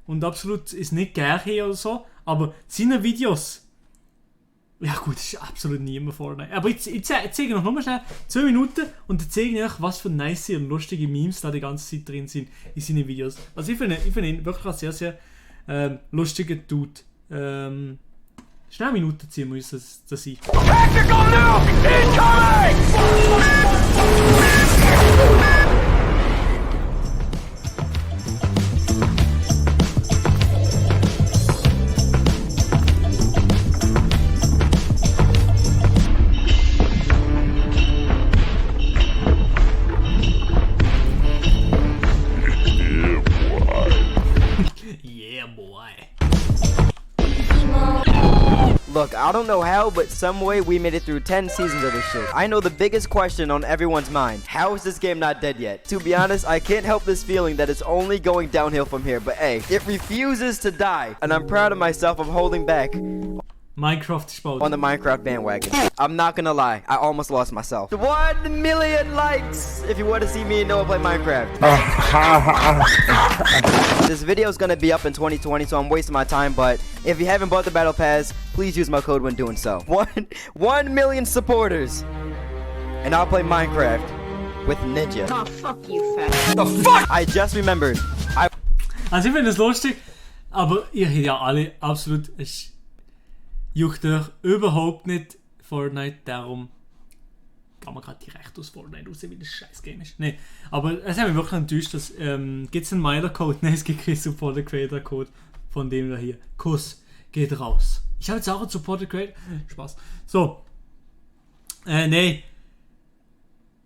und absolut es nicht gerne haben oder so, aber seine Videos... Ja gut, das ist absolut niemand Fortnite. Aber ich zeige noch mal schnell 2 Minuten und dann zeige ich euch, was für nice und lustige Memes da die ganze Zeit drin sind in seinen Videos. Also ich finde ihn wirklich ein sehr, sehr lustiger Dude. Schnell Minuten ziehen muss das sein. Tactical nuke incoming! Look, I don't know how, but some way we made it through 10 seasons of this shit. I know the biggest question on everyone's mind. How is this game not dead yet? To be honest, I can't help this feeling that it's only going downhill from here. But hey, it refuses to die. And I'm proud of myself of holding back Minecraft spelled on the Minecraft bandwagon. I'm not gonna lie, I almost lost myself. 1 million likes if you want to see me and Noah play Minecraft. This video is gonna be up in 2020, so I'm wasting my time, but if you haven't bought the Battle Pass, please use my code when doing so. 1 million supporters, and I'll play Minecraft with Ninja. Oh, fuck you, fat. The fuck? I just remembered. Also ich finde es lustig, aber ihr habt ja alle absolut... juckt euch überhaupt nicht Fortnite, darum kann man gerade direkt aus Fortnite raus, weil das scheiß Game ist. Nee, aber es hat mich wirklich enttäuscht, dass gibt es einen Mailer-Code? Nein, es gibt keinen Supported Creator-Code von dem da hier. Kuss geht raus. Ich habe jetzt auch einen Supported Creator. Spaß. So. Nee.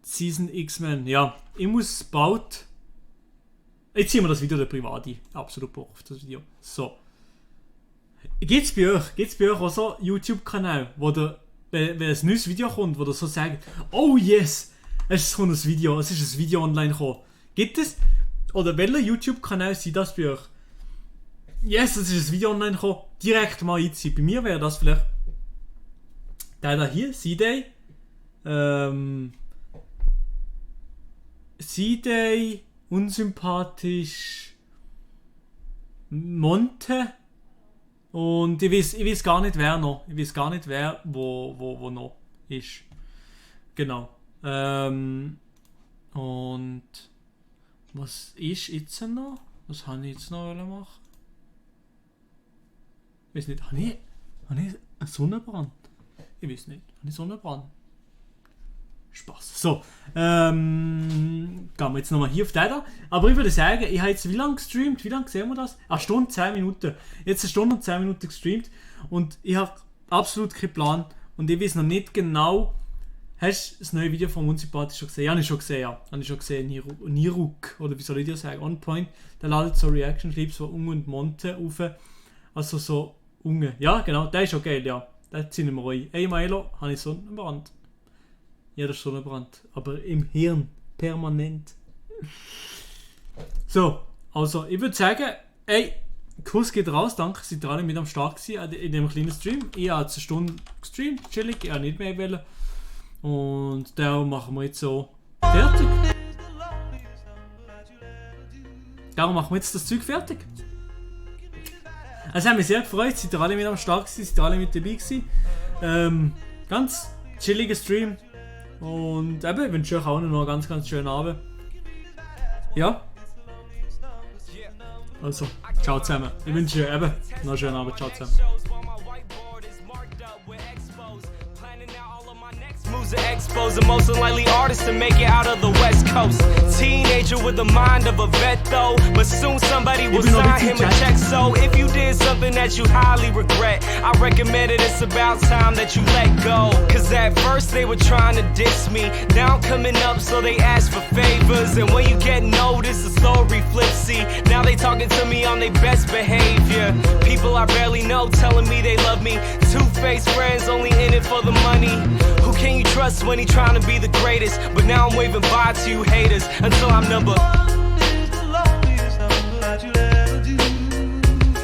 Season X-Men. Ja, ich muss bald... Jetzt ziehen wir das Video der Privati. Absolut Bock auf das Video. So. Gibt's bei euch auch so YouTube-Kanal, wo der, wenn ein neues Video kommt, wo der so sagt, oh yes, es kommt ein Video online gekommen. Gibt es? Oder welcher YouTube-Kanal sind das bei euch? Yes, es ist ein Video online gekommen, direkt mal einziehen. Bei mir wäre das vielleicht der da hier, C-Day. C-Day, unsympathisch, Monte und ich weiß gar nicht wer noch. Ich weiß gar nicht wer wo noch ist. Genau. Und was ist jetzt noch? Was habe ich jetzt noch machen? Ich weiß nicht, habe ich einen Sonnenbrand? Ich weiß nicht, habe ich Sonnenbrand? Spaß. So, gehen wir jetzt nochmal hier auf den da. Aber ich würde sagen, ich habe jetzt wie lange gestreamt? Wie lange sehen wir das? Eine Stunde, 10 Minuten. Jetzt 1 Stunde und 10 Minuten gestreamt. Und ich habe absolut keinen Plan. Und ich weiß noch nicht genau. Hast du das neue Video von Unsympathisch schon gesehen? Ja, habe ich schon gesehen, ja. Habe ich schon gesehen, Niruk. Oder wie soll ich dir sagen? On Point. Der ladet so Reaction-Clips von Unge und Monte auf. Also so Unge. Ja, genau, der ist auch geil, ja. Den ziehen wir rein. Ey, Milo, habe ich Sonnenbrand? Ja, das ist Sonnenbrand. Aber im Hirn. Permanent. So, also, ich würde sagen, ey, Kuss geht raus. Danke, seid ihr alle mit am Start gewesen in dem kleinen Stream. Ich habe jetzt 1 Stunde gestreamt, chillig. Ich habe nicht mehr wollen. Und darum machen wir jetzt so fertig. Darum machen wir jetzt das Zeug fertig. Also, haben mich sehr gefreut, seid ihr alle mit am Start gewesen, seid ihr alle mit dabei gewesen. Ganz chilliger Stream. Und eben, ich wünsche euch auch noch einen ganz schönen Abend. Ja. Also, ciao zusammen. Ich wünsche euch eben noch einen schönen Abend. Ciao zusammen. Moves are exposed, and most unlikely artists to make it out of the West Coast. Teenager with the mind of a vet though, but soon somebody will sign him a check. So if you did something that you highly regret, I recommend it, it's about time that you let go. Cause at first they were trying to diss me, now I'm coming up so they ask for favors. And when you get noticed, the story flips, see. Now they talking to me on their best behavior. People I barely know telling me they love me. Two-faced friends only in it for the money. Who can you trust when he trying to be the greatest? But now I'm waving bye to you haters until I'm number one is the loneliest number that you'll ever do.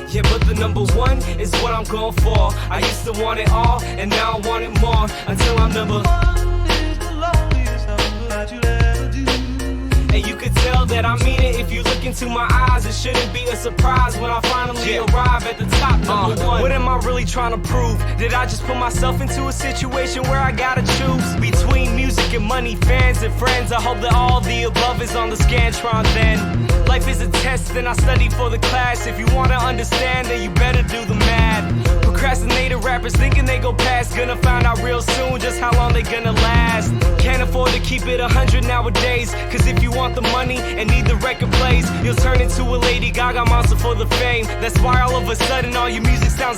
Yeah, but the number one is what I'm going for. I used to want it all, and now I want it more. Until I'm number one is the loneliest number that you'll ever do. And you could tell that I mean it if you look into my eyes. It shouldn't be a surprise when I finally arrive at the top, number one. What am I really trying to prove? Did I just put myself into a situation where I gotta choose between music and money, fans and friends? I hope that all the above is on the Scantron then. Life is a test and I study for the class. If you wanna understand, then you better do the math. Procrastinated rappers thinking they go past, gonna find out real soon just how long they gonna last. Can't afford to keep it 100 nowadays, cause if you want the money and need the record plays, you'll turn into a Lady Gaga monster for the fame. That's why all of a sudden all your music sounds